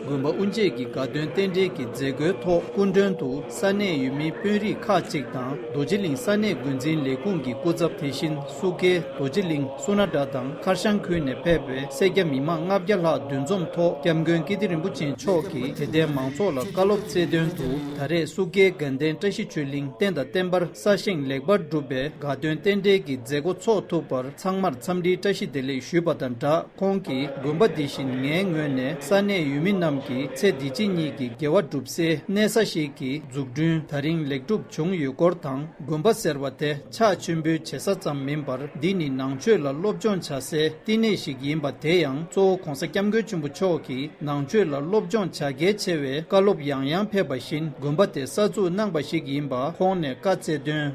དགོན་པ་དབུ་འབྱེད་ཀྱི་དགའ་སྟོན་རྟེན་འབྲེལ་གྱི་མཛད་སྒོའི་ཐོག་སྐུ་མགྲོན་དུ་ས་གནས་ཡུལ་མི་དཔོན་རིགས་ཁག་ཅིག་དང་རྡོ་རྗེ་གླིང་ས་གནས་འགོ་འཛིན་ལས་ཁུངས་ཀྱི་སྐུ་ཚབ། དེ་བཞིན་སུ་ཀེ་རྡོ་རྗེ་གླིང་སུ་ན་དྲ་དང་ཁར་ཤང་ཁུལ་ནས་ཕེབས་པའི་སེར་སྐྱ་མི་མང་ལྔ་བརྒྱ་ལྷག་འདུ་འཛོམས་ཐོག་སྐྱབས་མགོན་ཀིརྟི་རིན་པོ་ཆེ་མཆོག་གིས་དད་ལྡན་མང་ཚོགས་ལ་བཀའ་སློབ་སྩལ་དོན་དུ། ད་རེས་སུ་ཀེ་དགའ་ལྡན་བཀྲ་ཤིས་ཆོས་གླིང་རྟེན་དང་བརྟེན་པར་གསར་བཞེངས་ལེགས་པར་གྲུབ་པའི་དགའ་སྟོན་རྟེན་འབྲེལ་གྱི་མཛད་སྒོ་འཚོགས་ཐུབ་པར་ཚང་མར་འཚམས་འདྲིའི་བཀྲ་ཤིས་བདེ་ལེགས་ཞུས་པ་དང་སྦྲགས། ཁོང་གིས་དགོན་པ་འདི་བཞིན་ངའི་ངོས་ནས་ས་གནས་ཡུལ་མི་རྣམས་ཀྱིས་ཚེ་འདི་ཕྱི་གཉིས་ཀྱི་དགེ་བ་སྒྲུབ་སའི་གནས་ས་ཞིག་གི་འཛུགས་སྐྲུན་དེ་རིང་ལེགས་གྲུབ་བྱུང་ཡོད་སྐོར་དང་། དགོན་པ་ཟེར་བ་དེ་ཕྱག་མཆོད་འབུལ་བྱེད་ས་ཙམ་མིན་པར། འདི་ནི་ནང་ཆོས་ལ་སློབ་སྦྱོང་བྱ་སའི་བསྟི་གནས་ཤིག་ཡིན་པ། དེ་ཡང་གཙོ་བོ་༧གོང་ས་༧སྐྱབས་མགོན་ཆེན་པོ་མཆོག་གིས་ནང་ཆོས་ལ་སློབ་སྦྱོང་བྱ་གལ་ཆེ་བའི་བཀའ་སློབ་ཡང་ཡང་ཕེབས་པ་བཞིན། དགོན་པ་དེ་གསར་འཛུགས་གནང་པ་ཞིག་ཡིན་པ་ཁོང་ནས་བཀའ་སྩལ་དོན།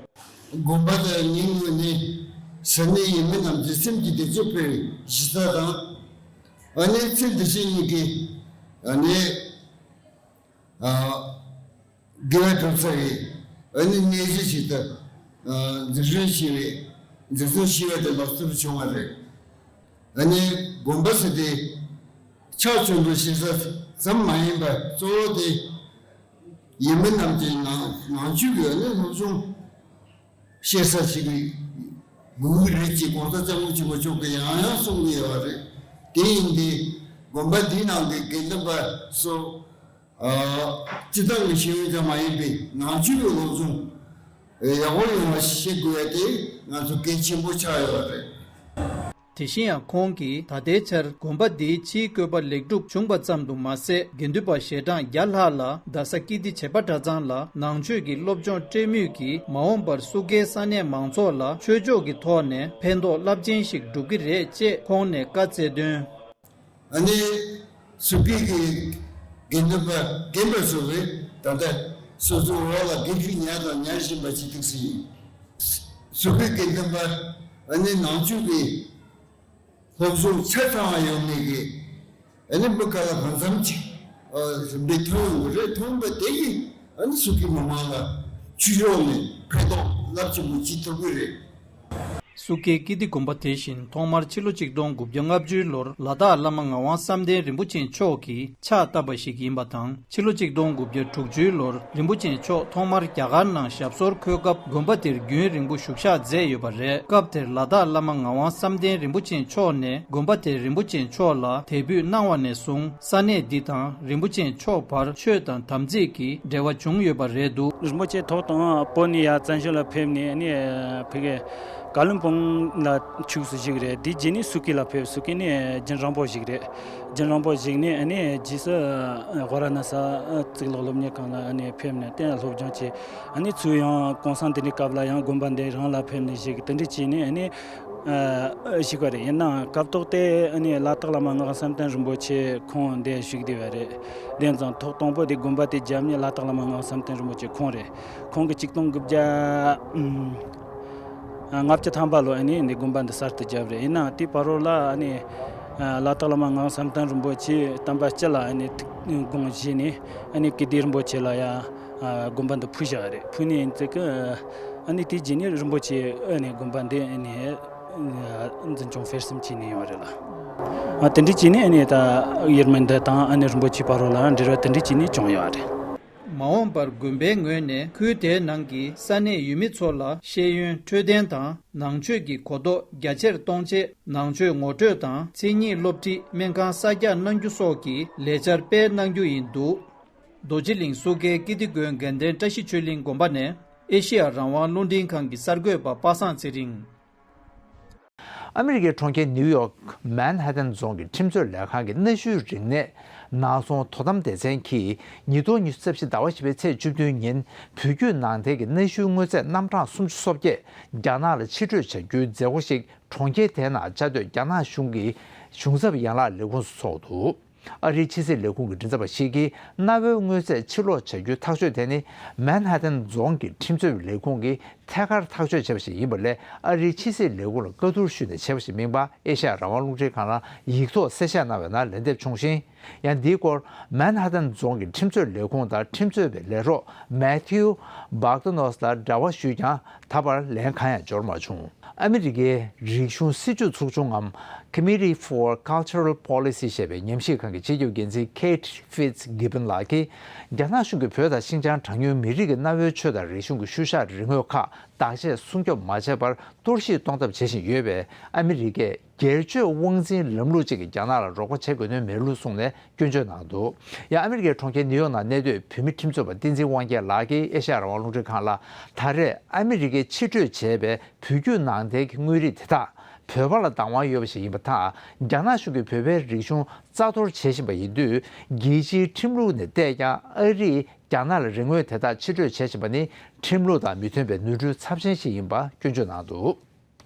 དགོན་པ་དེ་ངའི་ངོས་ནས་ས་གནས་ཡུལ་མི་རྣམས་ཀྱི་སེམས་ཀྱི་བདེ་སྐྱིད་སྤེལ་བའི་གཞི་རྩ་དང་། ཨ་ནི་ཚེ་འདི་ཕྱི་གཉིས་ཀྱི་ཨ་ནི་ཨ་དགེ་བ་སྒྲུབ་ས་ཡི་ཨ་ནི་གནས་གཞི་ཞིག་ཏུ་ཨ་འཛུགས་སྐྲུན་བྱས་པའི་འཛུགས་སྐྲུན་བྱས་པ་དེ་ལག་བསྟར་བྱུང་བ་རེད། ཨ་ནི་དགོན་པ་ཟེར་དེ་ཕྱག་མཆོད་འབུལ་བྱེད་ས་ཙམ་མ་ཡིན་པར་གཙོ་བོ་དེ། ཡུལ་མི་རྣམས་ཀྱིས་ནང་ནང་ཆོས་ཀྱི་ཨ་ནི་སློབ་སྦྱོང་བྱེད་ས་ཞིག་དགོས་ཀྱི་རེད་ཅེས་༧གོང་ས་༧སྐྱབས་མགོན་ཆེན་པོ་མཆོག་གིས་ཡང་ཡང་གསུང་གི་ཡོད་རེད། དེ་ཡིན་དུས་དགོན་པ་འདིའི་ནང་གི་དགེ་འདུན་པ་སོགས་ཨ་སྤྱིར་བཏང་གི་ཤེས་ཡོན་ཙམ་མ་ཡིན་པའི་ནང་ཆོས་ཀྱི་སློབ་སྦྱོང་ཡག་པོ་ཡོང་བ་ཞིག་བྱེད་དགོས་ཡ་དེ་ང་ཚོ་གལ་ཆེན་པོ་ཆགས་ཡོད་རེད། དེ་བཞིན་ཡང་ཁོང་གིས་ད་ལྟའི་ཆར་དགོན་པ་འདིའི་ཕྱིའི་བཀོད་པ་ལེགས་གྲུབ་བྱུང་པ་ཙམ་དུ་མ་ཟད། དགེ་འདུན་པ་ཞལ་གྲངས་བརྒྱ་ལྷག་ལ་རྡ་ས་ཀིརྟི་བྱེས་པ་གྲྭ་ཚང་ལ་ནང་ཆོས་ཀྱི་སློབ་སྦྱོང་སྤྲད་མུས་ཀྱིས། མ་འོངས་པར་སུ་ཀེའི་ས་གནས་མང་ཚོགས་ལ་ཆོས་ཕྱོགས་ཀྱི་ཐོག་ནས་ཕན་ཐོགས་རླབས་ཆེན་ཞིག་སྒྲུབ་ཀྱི་རེད་ཅེས་ཁོང་ནས་བཀའ་སྩལ་དོན། ཨ་ནི་སུ་ཀེ་གི་དགེ་འདུན་པ་རྒན་པ་ཚོ་གིས་ད་ལྟ་སོ་སོའི་འོག་ལ་དགེ་ཕྲུག་ཉར་དང་ཉར་བཞིན་པ་ཅིག་ཐུག་སྲིད་ཡིན། སུ་ཀེ་དགེ་འདུན་པ་ཨ་ནི་ནང་ཆོས་ཀྱི་སློབ་སྦྱོང་ཆ་ཚང་བ་ཡོད་མེད་ཀྱི་ཨ་ནི་མི་ག་ལ་གང་འཚམ་ཅིག་ཨ་མི་མཐོང་ཡོང་གི་རེད། མཐོང་བ་དེ་ཡིས་ཨ་ནི་སུ་ཀེ་མི་མང་ལ་ཆོས་ཕྱོགས་ནས་ཕན་ཐོགས་རླབས་ཆེན་པོ་ཅིག་ཐོབ་ཀྱི་རེད། སུ་ཀེ་ཀིརྟི་དགོན་པ་དེ་བཞིན་ཐོག་མར་ཕྱི་ལོ་ཆིག་སྟོང་དགུ་བརྒྱ་ལྔ་བཅུའི་ལོར་ལ་དྭགས་བླ་མ་ངག་དབང་བསམ་གཏན་རིན་པོ་ཆེ་མཆོག་གིས་ཕྱག་བཏབ་པ་ཞིག་ཡིན་པ་དང་། ཕྱི་ལོ་ཆིག་སྟོང་དགུ་བརྒྱ་དྲུག་ཅུའི་ལོར་རིན་པོ་ཆེ་མཆོག་ཐོག་མར་རྒྱ་གར་ནང་ཞབས་སོར་འཁོད་སྐབས་དགོན་པ་དེར་རྒྱུན་རིང་པོ་བཞུགས་ཞག་མཛད་ཡོད་པ་རེད། སྐབས་དེར་ལ་དྭགས་བླ་མ་ངག་དབང་བསམ་གཏན་རིན་པོ་ཆེ་མཆོག་ནས་དགོན་པ་དེར་རིན་པོ་ཆེ་མཆོག་ལ་དད་འབུལ་གནང་བ་ནས་བཟུང་ས་གནས་འདི་དང་རིན་པོ་ཆེ་མཆོག་བར་ཆོས་དང་དམ་ཚིག་གི་འབྲེལ་བ་བྱུང་ཡོད་པ་རེད་འདུག་རིན་པོ་ཆེ་ཐོག་དང་པོ་ནས་ཡར་བཙན་བྱོལ་ལ་ཕེབས་ནས་ཨ་ནི་ཕ་གི་ཀ་ལུན་པོང་ལ་ཆུགས་སུ་བཞུགས་རེད། དེ་རྗེས་ནས་སུ་ཀེ་ལ་ཕེབས། སུ་ཀེ་ནི་རྒྱུན་རིང་པོ་བཞུགས་རེད། རྒྱུན་རིང་པོ་བཞུགས་ནས་ཨ་ནི་རྗེས་སུ་ཝཱ་ར་ཎ་ས་གཙུག་ལག་སློབ་གཉེར་ཁང་ལ་ཨ་ནི་ཕེབས་ནས་དེ་ཡང་སློབ་སྦྱོང་བྱས། ཨ་ནི་ཚུར་ཡང་གུང་སེང་དེ་འདྲའི་སྐབས་ལ་ཡང་དགོན་པ་འདི་རང་ལ་ཕེབས་ནས་བཞུགས། དེ་འདྲ་བྱས་ནས་ཨ་ནི་ཨ་བཞུགས་པ་རེད། ཡིན་ནའང་སྐབས་ཐོག་དེ་ཨ་ནི་ལ་དྭགས་བླ་མ་ངག་དབང་བསམ་གཏན་རིན་པོ་ཆེ་ཁོང་འདིར་བཞུགས་བསྡད་པ་རེད། དེ་ཙང་ཐོག་དང་པོ་དེ་དགོན་པ་དེ་བརྒྱབ་ནས་ལ་དྭགས་བླ་མ་ངག་དབང་བསམ་གཏན་རིན་པོ་ཆེ་ཁོང་རེད། ཁོང་གིས་ཆིག་སྟོང་དགུ་བརྒྱ་ཨ་ལྔ་བཅུ་ཐམ་པ་ལོ་ཨ་ནི་འདི་དགོན་པ་འདི་གསར་དུ་བརྒྱབ་རེད། ཡིན་ནའང་དེའི་བར་རོ་ལ་ཨ་ནི་ཨ་ལ་དྭགས་བླ་མ་ངག་དབང་བསམ་གཏན་རིན་པོ་ཆེ་བསྟན་པ་སྤྱི་ལ་ཨ་ནི་ཐུགས་དགོངས་བཞེས་ནས་ཨ་ནི་ཀིརྟི་རིན་པོ་ཆེ་ལ་ཡང་ཨ་དགོན་པ་འདི་ཕུལ་བཞག་རེད། ཕུལ་ནས་ཡིན་ཙི་གི་ཨ་ནི་དེའི་རྗེས་ནས་རིན་པོ་ཆེ་ཨ་ནི་དགོན་པ་འདི་ཨ་ནི་འཛིན་སྐྱོང་སྤེལ་གསུམ་བྱས་ནས་ཡོང་བ་རེད་ལ། ཨ་དེ་འདྲ་བྱས་ནས་ཨ་ནི་ད་ཡུལ་མི་འདི་དང་ཨ་ནི་རིན་པོ་ཆེ་བར་རོ་ལ་འབྲེལ་བ་དེ་འདྲ་བྱས་ནས་བྱུང་ཡོད་རེད། མ་འོངས་པར་དགོན་པའི་ངོས་ནས་ཁུལ་དེའི་ནང་གི་ས་གནས་ཡུལ་མི་ཚོ་ལ་ཤེས་ཡོན་འཕྲོད་བསྟེན་དང་ནང་ཆོས་ཀྱི་གོ་རྟོགས་རྒྱ་ཆེར་གཏོང་ཆེད་ནང་ཆོས་ངོ་སྤྲོད་དང་མཚན་ཉིད་སློབ་ཁྲིད་སྨན་ཁང་གསར་རྒྱག་གནང་རྒྱུ་སོགས་ཀྱི་ལས་འཆར་སྤེལ་གནང་རྒྱུ་ཡིན་འདུག་རྡོ་རྗེ་གླིང་སུ་ཀེ་ཀིརྟི་དགོན་དགའ་ལྡན་བཀྲ་ཤིས་ཆོས་གླིང་དགོན་པ་ནས་ཨེ་ཤེ་ཡ་རང་དབང་རླུང་འཕྲིན་ཁང་གི་གསར་འགོད་པ་པ་སངས་ཚེ་རིང་། ཨ་མི་རི་ཀའི་གྲོང་ཁྱེར་ནིའུ་ཡོག་མན་ཧ་ཏན་རྫོང་གི་ཁྲིམས་རྩོད་ལས་ཁང་གི་གནའ་ཤུལ་རིག་གནས་ནགས་ཚོང་དོ་དམ་སྡེ་ཚན་གྱིས་ཉིས་སྟོང་ཉི་ཤུ་རྩ་བཞི་ཟླ་བ་བཞི་པའི་ཚེས་བཅུ་བདུན་ཉིན་བོད་བརྒྱུད་ནང་བསྟན་གྱི་གནའ་ཤུལ་དངོས་རྫས་རྣམ་གྲངས་སུམ་ཅུ་སོ་བརྒྱད་རྒྱ་ནག་ལ་ཕྱིར་སྤྲོད་བྱ་རྒྱུའི་མཛད་སྒོ་ཞིག་གྲོང་ཁྱེར་དེའི་ནང་བཅའ་སྡོད་རྒྱ་ནག་གཞུང་གི་གཞུང་ཚབ་ཡན་ལག་ལས་ཁུངས་སུ་ཚོགས་འདུག་ཨ་རིའི་ཕྱི་སྲིད་ལས་ཁུངས་ཀྱི་མགྲིན་ཚབ་པ་ཞིག་གིས་གནའ་བོའི་དངོས་རྫས་ཕྱིར་སློག་བྱ་རྒྱུའི་ཐག་གཅོད་དེ་ནི་མན་ཧ་ཏན་རྫོང་གི་ཁྲིམས་རྩོད་ལས་ཁུངས་ཀྱིས་ཐད་ཀར་ཐག་གཅོད་བྱས་པ་ཞིག་ཡིན་པ་ལས་ཨ་རིའི་ཕྱི་སྲིད་ལས་ཁུངས་ལ་བཀའ་བསྡུར་ཞུས་ནས་བྱས་པ་ཞིག་མིན་པ་ཨེ་ཤ་ཡ་རང་དབང་རླུང་འཕྲིན་ཁང་ལ་ཡིག་ཐོག་གསལ་བཤད་གནང་བའི་ནང་ལན་འདེབས་བྱུང་ཞིང་། ཡང་འདིའི་སྐོར་མན་ཧ་ཏན་རྫོང་གི་ཁྲིམས་རྩོད་ལས་ཁུངས་དང་ཁྲིམས་རྩོད་པའི་ལས་རོགས་མེ་ཐིའུ་བྷག་ཏོ་ནོས་ལ་འབྲེལ་བ་ཞུས་ཀྱང་ད་བར་ལན་གང་ཡང་འབྱོར་མ་བྱུང་། ཨ་མི་རི་ཀའི་རིག་གཞུང་སྲིད་བྱུས་ཚོགས་ཆུང་ངམ་ Committee for Cultural Policy ཞེས་པའི་ཉམས་ཞིབ་ཁང་གི་སྤྱི་ཁྱབ་འགན་འཛིན་Kate Fitzgibbon ལགས་ཀྱིས། རྒྱ་ནག་གཞུང་གིས་བོད་དང་ཤིན་ཅང་གྲངས་ཉུང་མི་རིགས་ཀྱི་གནའ་བོའི་ཆོས་དང་རིག་གཞུང་གི་ཤུལ་བཞག་རིག་དངོས་ཁག་བདག་གཅེས་སྲུང་སྐྱོབ་མ་བྱས་པར་གཏོར་བཤིག་གཏོང་ཐབས་བྱེད་བཞིན་ཡོད་པས། ཨ་མི་རི་ཀས་སྒེར་གཅོད་དབང་འཛིན་ལམ་ལུགས་གཅིག་གིས་རྒྱ་ནག་ལ་རོགས་པ་བྱེད་དགོས་དོན་མེད་ལུགས་གསུངས་ནས་སྐྱོན་བརྗོད་གནང་འདུག། ཡང་ཨ་མི་རི་ཀའི་གྲོང་ཁྱེར་ནིའུ་ཡོག་ནང་གནས་སྡོད་བོད་མི་ཁྲིམས་རྩོད་པ་བསྟན་འཛིན་དབང་རྒྱལ་ལགས་ཀྱིས་ཨེ་ཤ་ཡ་རང་དབང་རླུང་འཕྲིན་ཁང་ལ། ད་རེས་ཨ་མི་རི་ཀས་ཕྱིར་སྤྲོད་བྱས་པའི་བོད་བརྒྱུད་ནང་བསྟན་གྱི་དངོས་རིགས་དེ་དག་བོད་པ་ལ་བདག་དབང་ཡོད་པ་ཞིག་ཡིན་པ་དང་། རྒྱ་ནག་གཞུང་གིས་བོད་པའི་རིག་གཞུང་རྩ་གཏོར་བྱེད་བཞིན་པ་ཡིན་དུས། རྒྱལ་སྤྱིའི་ཁྲིམས་ལུགས་ནས་བལྟས་ཀྱང་ཨ་རིས་རྒྱ་ནག་ལ་རིག་དངོས་དེ་དག་ཕྱིར་སྤྲོད་བྱེད་བཞིན་པ་ནི་ཁྲིམས་ལུགས་དང་མི་མཐུན་པའི་ནོར་འཁྲུལ་ཚབས་ཆེན་ཞིག་ཡིན་པ་སྐྱོན་བརྗོད་གནང་འདུག།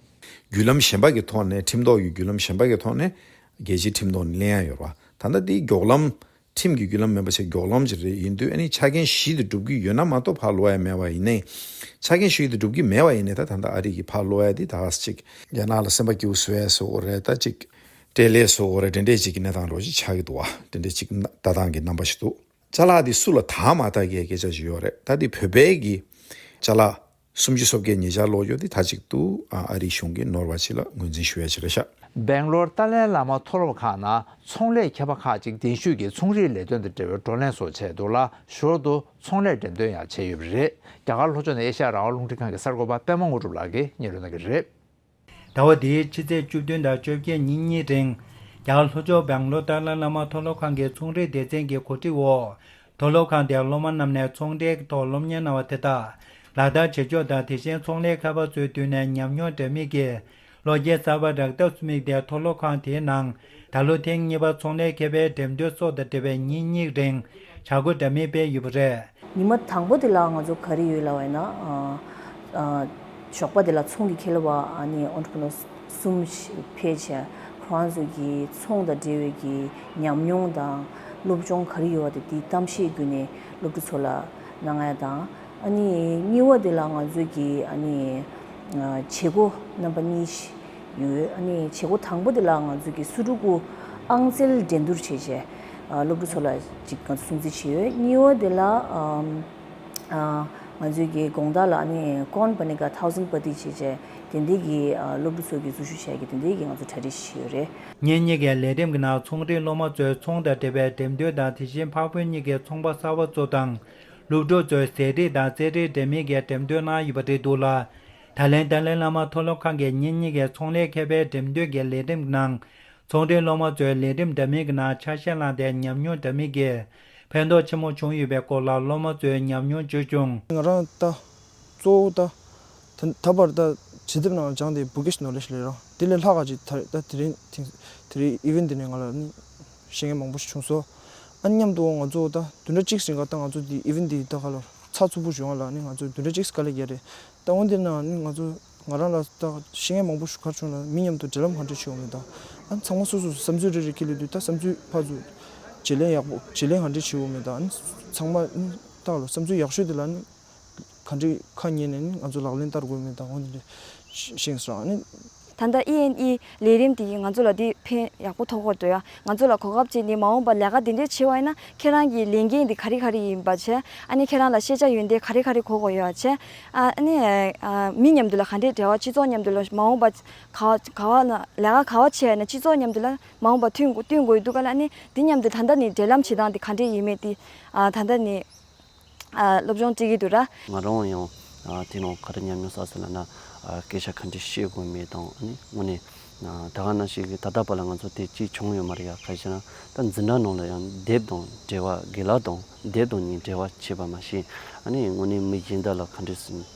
བརྒྱུད་ལམ་གཞན་པ་གི་ཐོག་ནས། ཁྲིམས་ཐོག་གི་བརྒྱུད་ལམ་གཞན་པ་གི་ཐོག་ནས་རྒྱལ་སྤྱིའི་ཁྲིམས་ཐོག་ནས་གླེང་ཡ་ཡོད་རེད་བ། ད་ལྟ་འདི་མགྱོགས་ལམ། ཁྲིམས་ཀྱི་བརྒྱུད་ལམ་མིན་པ་ཞིག་མགྱོགས་ལམ་ཅིག་རེད། ཡིན་དུས་ཨ་ནི་ཆ་རྐྱེན་བཞི་དེ་འགྲུབ་ཀྱི་ཡོད་ན་མ་གཏོགས་ཕར་སློག་ཡ་མེད་པ་ཡིན་ནའི། ཆ་རྐྱེན་བཞི་དེ་འགྲུབ་ཀྱི་མེད་པ་ཡིན་ནའི། ད་ད་ལྟ་ཨ་རི་གིས་ཕར་སློག་ཡ་དེ་ད་ག་ཅིག་རྒྱ་ནག་ལ་སེམས་པ་སྐྱིད་པོ་བཟོ་ཡ་བཟོ་དགོས་རེད། ད་ཅིག་སྤྲེལ་ལད་བཟོ་དགོས་རེད། དེ་འདྲས་ཅིག་གི་གནས་སྟངས་རོ་ཅིག་ཆགས་ཀྱི་འདུག་བ། དེ་འདྲས་ཅིག་ལྟ་སྟངས་ཀྱི་རྣམ་པ་ཞིག་འདུག། ཅ་ལག་འདི་སུ་ལ་བདག་མ་བདག་གི་སྐད་ཆ་ཞིག་ཡོད་རེད། ད་འདི་བོད་པའི་གི་ཅ་ལག་སུམ་ཅུ་སོ་བརྒྱད་ཉེ་ཆར་ལོག་ཡོད་དེ། ད་ཅིག་ཏུ་ཨ་རིའི་གཞུང་གིས་ནོར་བ་ཅིག་ལ་ངོས་འཛིན་ཞུ་ཡ་ཅིག་རེད་ཤག། སྦེང་ལོར་ཏཱ་ལའི་བླ་མ་མཐོ་སློབ་ཁང་ནང་ཚོང་ལས་མཁས་པ་ཁག་ཅིག་གདན་ཞུས་ཀྱིས་ཚོང་རའི་ལས་དོན་དང་འབྲེལ་བའི་བགྲོ་གླེང་སོགས་བྱས་འདུག་ལ། ཞོར་དུ་ཚོང་ལས་འགྲེམས་སྟོན་ཡང་བྱས་ཡོད་པ་རེད། རྒྱ་གར་ལྷོ་ཕྱོགས་ནས་ཨེ་ཤ་ཡ་རང་དབང་རླུང་འཕྲིན་ཁང་གི་གསར་འགོད་པ་པད་མ་དངོས་གྲུབ་ལགས་ཀྱིས་སྙན་སྒྲོན་གནང་གི་རེད། ཟླ་བ་འདིའི་ཕྱི་ཚེས་བཅུ་བདུན་དང་བཅོ་བརྒྱད་ཉིན་གཉིས་རིང་། རྒྱ་གར་ལྷོ་ཕྱོགས་སྦེང་ལོར་ཏཱ་ལའི་བླ་མ་མཐོ་སློབ་ཁང་གི་ཚོང་རའི་སྡེ་ཚན་གྱི་གོ་སྒྲིག་འོག། མཐོ་སློབ་ཁང་དེའི་སློབ་མ་རྣམས་ནས་ཚོང་འབྲེལ་ཐོག་སློབ་གཉེར་གནང་བ་དེ་དག་ལག་བསྟར་བྱེད་ཕྱོགས་དང་། དེ་བཞིན་ཚོང་ལས་མཁས་པ་ཚོའི་མདུན་ནས་ཉམས་མྱོང་འདྲ་མིན་གྱི་ལོ་བརྒྱད་གསར་པ་རག་ཐབས་སུ་དམིགས་ཏེ། མཐོ་སློབ་ཁང་དེའི་ནང་ད་ལོ་ཐེངས་གཉིས་པ་ཚོང་ལས་མཁས་པའི་འགྲེམས་སྟོན་སོགས་དང་འབྲེལ་བའི་ཉིན་གཉིས་རིང་བྱ་སྒོ་འདྲ་མིན་སྤེལ་ཡོད་པ་རེད། ཉི་མ་དང་པོ་དེ་ལ་ང་ཚོ་ག་རེ་ཡོད་ལབ་པ་ཡིན་ན། ཨ་ཨ་ཞོགས་པ་དེ་ལ་ཚོང་གི་མཁས་པ་ཨ་ནི་ཨོན་ཊི་པི་ནོར་གསུམ་ཞིག་ཕེབས་བྱས། ཁོ་རང་ཚོ་གི་ཚོང་དང་འབྲེལ་བའི་གི་ཉམས་མྱོང་དང་སློབ་སྦྱོང་ག་རེ་ཡོད་པ་དེ་དེའི་གཏམ་བཤད་བརྒྱུད་ནས་སློབ་ཕྲུག་ཚོ་ལ་གནང་ཡ་དང་། ཨ་ནི་གཉིས་པ་དེ་ལ་ང་ཚོ་གི་ཨ་ནི་ཨ་བྱེད་སྒོ་རྣམ་པ་གཉིས་ཤིག་ཡོད། ཨ་ནི་བྱེད་སྒོ་དང་པོ་དེ་ལ་ང་ཚོ་གི་སོ་ཕྲུ་གུ་ཨང་རྩལ་འགྲན་བསྡུར་བྱས་བྱས། ཨ་སློབ་ཕྲུག་ཚོ་ལ་ཅིག་ང་ཚོ་སྲུང་བརྩི་བྱས་ཡོད། གཉིས་པ་དེ་ལ་ཨམ་ཨ་ང་ཚོའི་གི་དགོང་དག་ལ་ཨ་ནི་Kaun Banega Thousand Pati བྱས་བྱས་དེ་འདྲའི་གི་ཨ་སློབ་ཕྲུག་ཚོ་གི་འཛུལ་ཞུགས་བྱས་ཀྱི་དེ་འདྲའི་གི་ང་ཚོ་གྲ་སྒྲིག་བྱས་ཡོད་རེད། ཉིན་གཉིས་ཀྱི་ལས་རིམ་གྱི་ནང་ཚོང་རའི་སློབ་མ་ཚོས་ཚོང་དང་འབྲེལ་བའི་འགྲེམས་སྟོན་དང་། དེ་བཞིན་འཕགས་བོད་གཉིས་ཀྱི་ཚོང་པ་གསར་པ་ཚོ་དང་། སློབ་ཕྲུག་ཚོས་ཟས་རིགས་དང་རྩེད་རིགས་འདྲ་མིན་གྱི་འགྲེམས་སྟོན་གནང་ཡོད་པ་རེད་འདུག་ལ། ད་ལན་ཏཱ་ལའི་བླ་མ་མཐོ་སློབ་ཁང་གི་ཉིན་གཉིས་ཀྱི་ཚོང་ལས་མཁས་པའི་འགྲེམས་སྟོན་གྱི་ལས་རིམ་གྱི་ནང་། ཚོང་རའི་སློབ་མ་ཚོས་ལས་རིམ་འདྲ་མིན་གྱི་ནང་ཆ་ཤས་བླངས་ཏེ་ཉམས་མྱོང་འདྲ་མིན་གྱིས་ཕན་ཐོགས་ཆེན་མོ་བྱུང་ཡོད་པའི་སྐོར་ལ་སློབ་མ་ཚོས་ཉམས་མྱོང་བརྗོད་བྱུང་། ང་རང་ད་གཙོ་བོ་ད་ད་ད་བར་ད་བྱེད་ཐབས་ནང་སྦྱངས་ཏེ་Bookish Knowledge ལས་རང་དེ་ལས་ལྷག་ག་ཅིག་ད་ད་དེ་རིང་ཐེངས་དེ་རིང་event འདི་ནས་ང་ལ་ནི་ཤེས་མཁན་མང་པོ་ཞིག་བྱུང་སོང་། ཨ་ནི་མཉམ་དུ་ང་ཚོ་ད་བདུན་ཕྲག་གཅིག་རིང་ག་ད་ང་ཚོ་འདི་event འདི་ད་ག་ལ་ཚགས་ཚུད་པོ་བྱུང་བ་ལ་ནི་ང་ཚོ་བདུན་ཕྲག་གཅིག་དཀའ་ལས་རྒྱག་རེད། ད་འོན་ཏེ་ན་ནི་ང་ཚོ་ང་རང་ལ་ད་ཤེས་མཁན་མང་པོ་ཞིག་ག་རེ་བྱུང་ལ་མི་མཉམ་དུ་འབྲེལ་ལམ་ག་འདྲས་བྱེད་དགོས་མེད་དང་། ཨ་ཚང་མ་སོ་སོ་སོ་བསམ་ཚུལ་རེ་རེ་ཁྱེར་ལས་དུས་ད་བསམ་ཚུལ་ཕར་ཚུར་བརྗེ་ལེན་ཡག་པོ་བརྗེ་ལེན་ག་འདྲས་བྱེད་དགོས་མེད་དང་། ཨ་ནི་ཚང་མ་ནི་ད་ག་ལ་བསམ་ཚུལ་ཡག་ཤོས་དེ་ལ་ནི་ག་འདྲས་ཁ་ཉན་ནས་ནི་ང་ཚོ་ལག་ལེན་བསྟར་དགོས་མེད་དང་། འོ་འདི་འདྲས་ཤེས་སོང་ཨ་ནི། ད་ལྟ་ཨི་ཨེན་ཨི་ལས་རིམ་དེ་གིས་ང་ཚོ་ལ་དེ་ཕན་ཡག་པོ་ཐོགས་ཀྱི་འདུག་ཡ། ང་ཚོ་ལ་གོ་སྐབས་ཅིག་ནི་མ་འོངས་པར་ལས་ཀ་དེ་འདྲས་བྱེད་པ་ཡིན་ན་ཁྱེད་རང་གི་ལས་འགན་དེ་ག་རེ་ག་རེ་ཡིན་པ་བྱས། ཨ་ནི་ཁྱེད་རང་ལ་ཤེས་བྱ་ཡོན་ཏན་ག་རེ་ག་རེ་དགོས་དགོས་ཡོད་བྱས། ཨ་ནི་ཨ་མི་མཉམ་དུ་ལ་ག་འདྲས་འབྲེལ་བ། སྤྱི་ཚོགས་མཉམ་དུ་ལ་མ་འོངས་པ་ག་ག་བ་ན་ལས་ཀ་ག་བ་བྱས་ན་སྤྱི་ཚོགས་མཉམ་དུ་ལ་མ་འོངས་པ་མཐུན་དགོས་མཐུན་དགོས་འདུག་ག་ལ། ཨ་ནི་དེ་མཉམ་དུ་ད་ལྟ་ནི་འབྲེལ་ལམ་བྱེད་སྟངས་དེ་ག་འདྲས་ཡིན་མེད་དེ་ཨ་ད་ལྟ་ནི། ཨ་སློབ་སྦྱོང་སྤྲད་ཀྱི་འདུག་ར། ང་རང་ཡང་ཨ་དེ་ནང་ག་རེ་ཉམས་མྱོང་བསགས་སོང་ལབ་ན། ཨ་སྐད་ཆ་ག་འདྲས་བཤད་དགོས་མེད་དང་། ཨ་ནི་དངོས་གནས་ཨ་ད་ག་ནང་བཞིན་གྱི་ད་ལྟ་བར་ལ་ང་ཚོ་དེ་ཅིག་བྱུང་ཡོད་མ་རེད་ཡ། ག་རེ་ཟེར་ན་ད་འཛིན་གྲྭ་ནང་ལ་ཡང་དེབ་དང་འབྲེལ་བ། དགེ་ལགས་དང་དེབ་དང་གཉིས་འབྲེལ་བ་བྱས་པ་མ་ཟད། ཨ་ནི་དངོས་གནས་མི་གཞན་དག་ལ་ག་འདྲས་ཟེར་ན་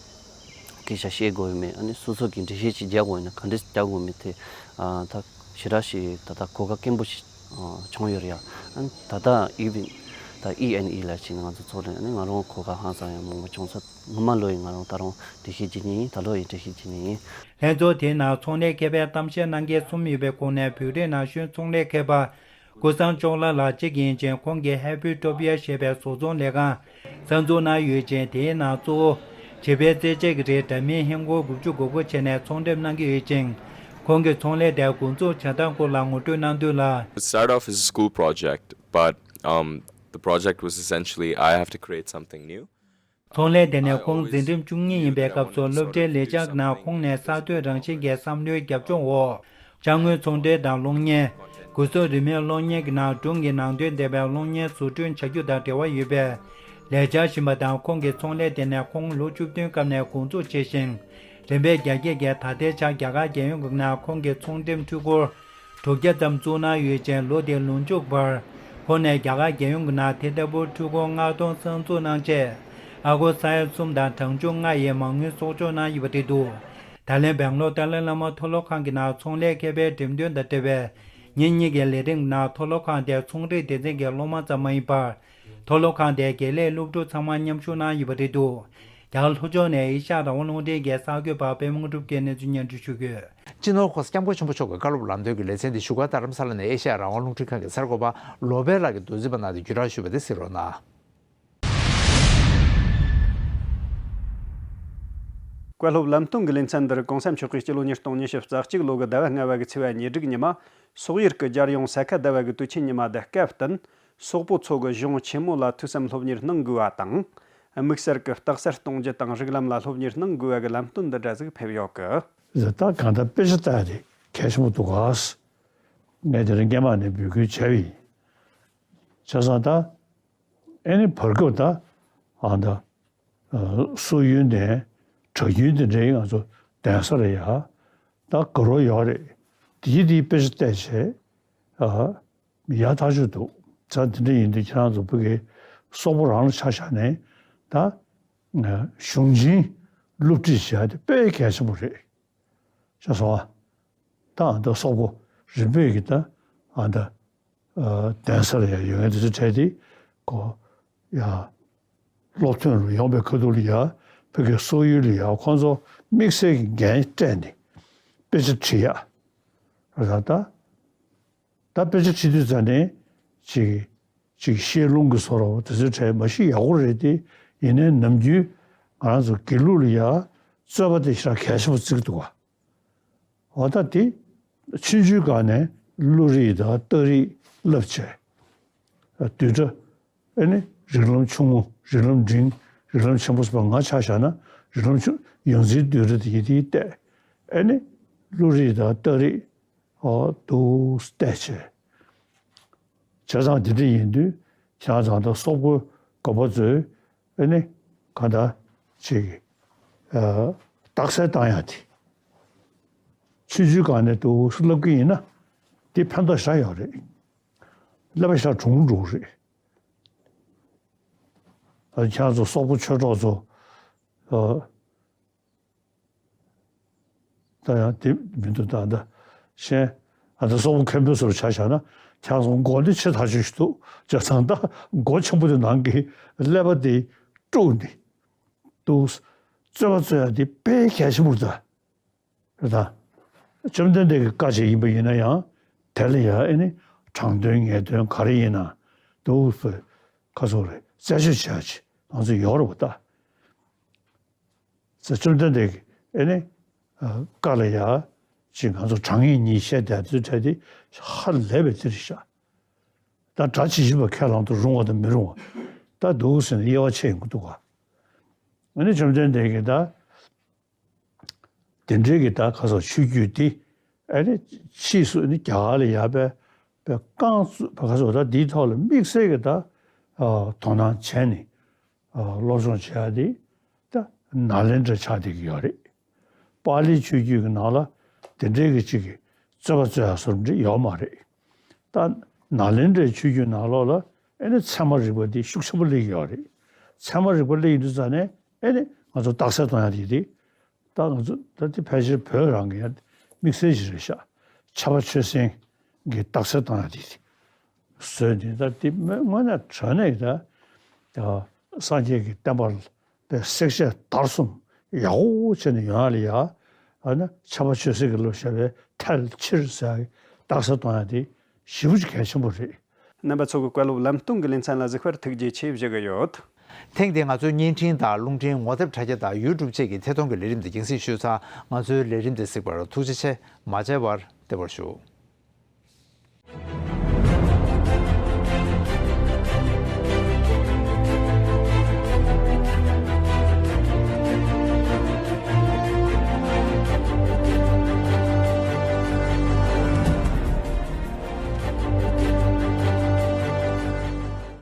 སྐད་ཆ་བཤད་དགོས་ཡོད་མེད། ཨ་ནི་སོ་སོ་གི་འགྲེལ་བཤད་ཅིག་རྒྱག་དགོས་ཡོད་ན་ག་འདྲས་རྒྱག་དགོས་མེད་དེ། ཨ་ད་ཞེ་དྲག་ཞིག་ད་ལྟ་གོ་སྐབས་སྐྱེན་པོ་ཞིག་ཨ་བྱུང་ཡོད་རེད་ཡ། ཨ་ད་ལྟ་ཨི་ཝེན་ད་ཨི་ཨེན་ཨི་ལ་ཕྱིན་ནས་ང་ཚོ་ཚོགས་རེད། ཨ་ནི་ང་རང་གོ་སྐབས་ཧང་སང་ཡང་མང་པོ་བྱུང་ས། སྔོན་མ་ལོ་ཡིན་ང་རང་ད་རུང་འགྲེལ་བཤད་བྱེད་མཁན་ཡིན། ད་ལོ་ཡིན་འགྲེལ་བཤད་བྱེད་མཁན་ཡིན། ལྷན་ཚོགས་དེའི་ནང་ཚོང་ལས་མཁས་པའི་གཏམ་བཤད་གནང་མཁན་གསུམ་ཡོད་པའི་ཁོངས་ནས་བོད་རིགས་ན་གཞོན་ཚོང་ལས་མཁས་པ་ཀུན་བཟང་ཅོག་ལགས་ལགས་གཅིག་ཡིན་ཅིང་། ཁོང་གིས་Happytopia ཞེས་པའི་བཟོ་ཚོང་ལས་ཁང་གསར་འཛུགས་གནང་ཡོད་ཅིང་། དེའི་ནང་གཙོ་བོ་བྱིས་པའི་རྩེད་ཆས་ཀྱི་རིགས་འདྲ་མིན་ཧིན་སྒོར་དགུ་བཅུ་གོ་དགུ་བྱས་ནས་ཚོང་འགྲེམས་གནང་གི་ཡོད་ཅིང་། ཁོང་གིས་ཚོང་ལས་དེ་འགོ་འཛུགས་བྱེད་སྟངས་སྐོར་ལ་ངོ་སྤྲོད་གནང་དོན་ལ། It started off as a school project, but um, the project was essentially I have to create something new. ཚོང་ལས་དེ་ནི་ཁོང་འཛིན་རིམ་བཅུ་གཉིས་ཡིན་པའི་སྐབས་སུ་སློབ་གྲྭའི་ལས་འཆར་ནང་ཁོང་ནས་གསར་གཏོད་རང་བཞིན་གྱི་བསམ་བློའི་རྒྱབ་ལྗོངས་འོག་ དཔྱ་དངུལ་ཚོང་འབྲེལ་དང་གློག་བརྙན། སྒུལ་ཤུགས་རིན་མེད་གློག་བརྙན་གྱི་ནང་སྒྲུང་གི་ནང་དོན་ལྡན་པའི་གློག་བརྙན་བཟོ་སྐྲུན་བྱ་རྒྱུ་དང་འབྲེལ་བ་ཡོད་པའི་ལས་འཆར་བཞིན་པ་དང་། ཁོང་གི་ཚོང་ལས་དེ་ནས་ཁོང་ལོ་བཅུ་བདུན་སྐབས་ནས་འགོ་འཛུགས་བྱས་ཤིང་། རིམ་པས་རྒྱ་སྐྱེད་ཀྱིས་ད་ལྟའི་ཆར་རྒྱ་གར་རྒྱལ་ཡོངས་ཀྱི་ནང་ཁོང་གི་ཚོང་འགྲེམས་འཕྲུལ་འཁོར་དྲུག་བརྒྱ་ཙམ་བཙུགས་གནང་ཡོད་ཅིང་། ལོ་དེའི་ལོ་མཇུག་བར་ཁོང་ནས་རྒྱ་གར་རྒྱལ་ཡོངས་ཀྱི་ནང་དེ་ལྟ་བུའི་འཕྲུལ་འཁོར་ལྔ་སྟོང་གསར་འཛུགས་གནང་རྗེས། ཨ་སྒོར་ས་ཡ་གསུམ་དང་གྲངས་ཆུང་ལྔ་ཡི་མ་དངུལ་གསོག་འཇོག་གནང་ཡོད་པ་རེད་འདུག་ད་ལན་སྦེང་ལོར་ཏཱ་ལའི་བླ་མ་མཐོ་སློབ་ཁང་གི་ནང་ཚོང་ལས་མཁས་པའི་འགྲེམས་སྟོན་དང་འབྲེལ་བའི་ཉིན་གཉིས་ཀྱི་ལས་རིམ་ནང་། མཐོ་སློབ་ཁང་དེའི་ཚོང་རིག་སྡེ་ཚན་གྱི་སློབ་མ་ཙམ་མ་ཡིན་པར། མཐོ་སློབ་ཁང་དེའི་དགེ་ལས་སློབ་ཕྲུག་ཚང་མ་མཉམ་ཞུགས་གནང་ཡོད་པ་རེད་འདུག་རྒྱ་གར་ལྷོ་ཕྱོགས་ནས་ཨེ་ཤ་ཡ་རང་དབང་རླུང་འཕྲིན་གྱི་གསར་འགོད་པ་པད་མ་དངོས་གྲུབ་ཀྱིས་གནས་ཚུལ་སྙན་སྒྲོན་ཞུ་གི་ཡོད། སྤྱི་ནོར་༸གོང་ས་༸སྐྱབས་མགོན་ཆེན་པོ་མཆོག་གི་བཀའ་སློབ་ལམ་སྟོན་གྱི་ལེ་ཚན་འདི་བཞུགས་སྒར་རྡ་རམ་ས་ལ་ནས་ཨེ་ཤ་ཡ་རང་དབང་རླུང་འཕྲིན་ཁང་གི་གསར་འགོད་པ་བློ་བྷེ་ལགས་ཀྱིས་མདོར་བསྡུས་པ་ནང་དུ་བརྒྱུད་བསྒྲགས་ཞུས་པ་དེ་གཟིགས་རོགས་གནང་། བཀའ་སློབ་ལམ་སྟོན་གྱི་ལེ་ཚན་འདིར་གོང་ས་མཆོག་གིས་སྤྱི་ལོ་ཉིས་སྟོང་ཉི་ཤུ་རྩ་གཅིག་ལོ་གི་ཟླ་བ་ལྔ་བ་གི་ཚེས་པ་ཉེར་དྲུག་ཉི་མ། སོག་ཡུལ་གྱི་རྒྱལ་ཡོངས་ས་ཁ་ཟླ་བ་གི་དུས་ཆེན་ཉི་མ་དང་སྐབས་བསྟུན། སོག་པོ་ཚོ་གི་གཞུང་ཆེན་མོ་ལ་ཐོས་བསམ་སློབ་གཉེར་གནང་དགོས་པ་དང་། དམིགས་བསལ་གྱི་རྟགས་གསལ་གཏོང་རྒྱུ་དང་རིགས་ལམ་ལ་སློབ་གཉེར་གནང་དགོས་པ་གི་ལམ་སྟོན་འདི་འདྲ་ཟིག་ཕེབས་ཡོད་གི། ད་གང་ལྟར་དཔེ་ཆ་ལྟ་ཡ་དེ་གལ་ཆེན་པོ་འདུག་ག། ངས་དེ་རིང་སྔས་མ་ནས་འབོད་སྐུལ་བྱས་པ་ཡིན། བྱས་ཙང་ད། ཨེ་ནི་བར་སྐབས་ད། ཨ་ད། སོག་ཡུལ་ནས་དྲག་རྒྱུན་དེ་འདྲའི་ང་ཚོ་གདན་ས་ལ་ཡ། ད་དགའ་རོགས་ཡོད་རེད། དེ་ཡི་དེའི་དཔེ་ཆ་བལྟས་བྱས། ཨ། ཡག་ཐག་ཆོད་འདུག་ད་དེ་འདྲ་ཡིན་དུས་ཁྱེད་རང་ཚོ་ཕ་གི་སོག་པོ་རང་ལ་ཆ་བཞག་ནས་ད། གཞུང་ཆེན་སློབ་ཁྲིད་བྱས་ཏེ་དཔེ་གལ་ཆེན་པོ་རེད། ཤེས་སོང་ཨ། ད་ཨ་ད་སོག་པོ་རིམ་པས་ཀྱི་ད་ཨ་ད། གདན་ས་ལ་ཡང་ཡོད་མཁན་དེ་ཚོ་གྲས་དེ་གོ། ཡ། སློབ་ཐོན་རུ་ཡོང་པའི་ཁ་ཐུག་ལ་ཡ། ཕ་གི་སོག་ཡུལ་ལ་ཡ་ཁོང་ཚོ་དམིགས་བསལ་གྱི་འགན་སྤྲད་ནས་དཔེ་ཆ་ཁྲིད་ཡ། ར་ད། ད་དཔེ་ཆ་ཁྲིད་དུས་ཙ་ནས་ཅིག་ཅིག་བཤད་ལུང་གི་བཟོ་འདྲ་བོ་དེ་ཚོའི་གྲས་མ་གཞི་ཡག་པོ་རེད་དེ། ཡིན་ནའི་ནམ་རྒྱུན་ང་རང་ཚོ་དགེ་ལུགས་ལ་ཡ་རྩོད་པ་དེ་ཞེ་དྲག་གལ་ཆེན་པོ་བརྩི་གི་འདུག་ག། འོ་ད་དེ་ཆུང་ཆུང་སྒང་ནས་བློ་རིག་དང་རྟགས་རིགས་བསླབ་བྱས། བསྡུས་གྲྭ། ཨེ་ནི་རིགས་ལམ་ཆུང་ངུ། རིགས་ལམ་འབྲིང་། རིགས་ལམ་ཆེན་པོ་ཟེར་བ་ང་ཆ་བཞག་ན་རིགས་ལམ་ཆུང་། ཡོངས་འཛིན་བསྡུས་གྲྭ་དེ་ཡི་དེའི་བལྟས། ཨེ་ནི་བློ་རིག་དང་རྟགས་རིགས། ཨོ་འདུག་བལྟས་བྱས། བྱས་ཙང་དེ་འདྲ་ཡིན་དུས་ཁྱེད་རང་ཚང་ད་སོག་པོའི་དགོན་པ་ཚོས་ཨེ་ནི་གང་ལྟར་ཅིག་ཨ། རྟགས་གསལ་བཏང་ཡ་དེ། ཆུང་ཆུང་སྒང་ནས་འདུག་སེ་བསླབ་ཀྱི་ཡིན་ན་དེ་ཕན་ཐོགས་ཞེ་དྲག་ཡོད་རེད། ཀླད་པ་ཞེ་དྲག་གྲུང་འགྲོ་གི་རེད། ཨ། ཁྱེད་རང་ཚོ་སོག་པོ་ཆོས་གྲོགས་ཚོ། ཨ། ད་ཡང་དེ་མི་འདུག་ད་ད་གཞན། ཨ། ད་སོག་པོ་མཁན་པོའི་ཟུར་ཆ་བཞག་ན་ཁྱེད་རང་ཚོ་མགོ་འདི་ཆེ་ཐག་ཆོད་ཞིག་འདུག་བྱས་ཙང་ད་མགོ་ཆེན་པོ་དེ་ནང་གི་ཀླད་པ་དེ་དཀྲུགས་ནས་འདུག་རྩོད་པ་རྩོད་ཡ་དེ་དཔེ་གལ་ཆེན་པོ་རེད་ད། རེད་ད། བཅོམ་ལྡན་འདས་ཀྱི་བཀའ་ཅིག་ཡིན་པ་ཡིན་ན་ཡང་དེ་ལ་ཡང་ཨེ་ནི་དྲང་དོན་ངེས་དོན་ག་རེ་ཡིན་ན་འདུག་སེ་ཁ་སོ་རེ་རྩད་གཅོད་བྱ་ཅིག་ང་ཚོ་ཡོད་རེད་པ་ད། ཟེར་བཅོམ་ལྡན་འདས་ཀྱི་ཨེ་ནི་བཀའ་ལ་ཡ་ཅིག་ང་ཚོ་དྲང་ངེས་གཉིས་བཤད་བསྡད་དུས་གྲས་དེ་ཧ་ལས་པའི་དེ་རེད་ཤག་ད་སྒྲ་ཇི་བཞིན་པ་ཁས་བླངས་དུ་རུང་བ་དང་མི་རུང་བ་ད་འདུག་ཟེར་ནས་དབྱེ་བ་ཕྱེ་ཡོང་གི་འདུག་ག། ཨ་ནི་བཅོམ་ལྡན་འདས་ཀྱིས་ད། དེ་འདྲའི་གི་ད་ཁ་སོགས་ཆོས་བརྒྱུད་འདི་ཨ་ནི་ཕྱིས་སུ་ནི་རྒྱ་གར་ལ་ཡར་པའི་པའི་རྐང་བཙུགས་པ་ཁ་སོགས་ད་འདིའི་ཐོག་ལ་དམིགས་བསལ་གི་ད་དོ་སྣང་བྱས་ནས་སློབ་སྦྱོང་བྱེད་ཡ་དེ་ད་ནཱ་ལེནྡྲ་ཆགས་བསྡད་ཀྱི་ཡོད་རེད། པཱ་ལིའི་ཆོས་བརྒྱུད་ཀྱི་ནང་ལ་དེ་འདྲའི་གི་ཅིག་གི་རྩོད་པ་རྩོད་ཡ་བཟོ་འདྲ་ཡོད་མ་རེད། ད་ནཱ་ལེནྡྲའི་ཆོས་བརྒྱུད་ནང་ལོགས་ལ་ཨེ་ནི་ཚད་མ་རིག་པ་འདི་ཤུགས་ཆེན་པོ་སླེབས་ཀྱི་ཡོད་རེད། ཚད་མ་རིག་པ་སླེབས་ཡོང་དུས་ཙ་ནས་ཨེ་ནི་ང་ཚོ་རྟགས་གསལ་གཏོང་ཡ་དེ་དེ། ད་ང་ཚོ་ད་དེ་ཕལ་ཆེར་བོད་རང་གི་ཡང་དམིགས་བསལ་ཞིག་རེད་ཤག་ཕྱྭ་པ་ཆོས་སེང་གི་རྟགས་གསལ་གཏོང་ཡ་དེ་དེ་བཟོས་ནས་ད་དེ་དངོས་གནས་དྲང་གནས་ད་སངས་རྒྱས་ཀྱི་བསྟན་པ་ལ་པའི་བསྲེག་བཅད་བརྡར་གསུམ་ཡག་པོ་བྱས་ནས་ཡོང་ཡ་ལ་ཡ། ཨ་ནི་ཕྱྭ་པ་ཆོས་སེང་གིས་བློ་བཤད་པའི་ཐལ་ཕྱིར་ཟེར་ཡ་གི་རྟགས་གསལ་གཏོང་ཡ་དེ་ཞེ་པོ་ཅིག་གལ་ཆེན་པོ་རེད། རྣམ་པ་ཚོ་གི་བཀའ་སློབ་ལམ་སྟོན་གྱི་ལེ་ཚན་ལ་གཟིགས་པར་ཐུགས་རྗེ་ཆེ་ཞུ་གི་ཡོད། ཐེངས་འདིའི་ང་ཚོའི་བརྙན་འཕྲིན་དང་རླུང་འཕྲིན་ངོ་དེབ་དྲ་རྒྱ་དང་ཡུ་ཊུབ་བཅས་ཀྱི་ཐད་གཏོང་གི་ལས་རིམ་འདི་རྒྱང་སྲིང་ཞུས་ཚར། ང་ཚོའི་ལས་རིམ་འདི་གཟིགས་པར་ཐུགས་རྗེ་ཆེ། མ་མཇལ་བར་བདེ་བར་བཞུགས།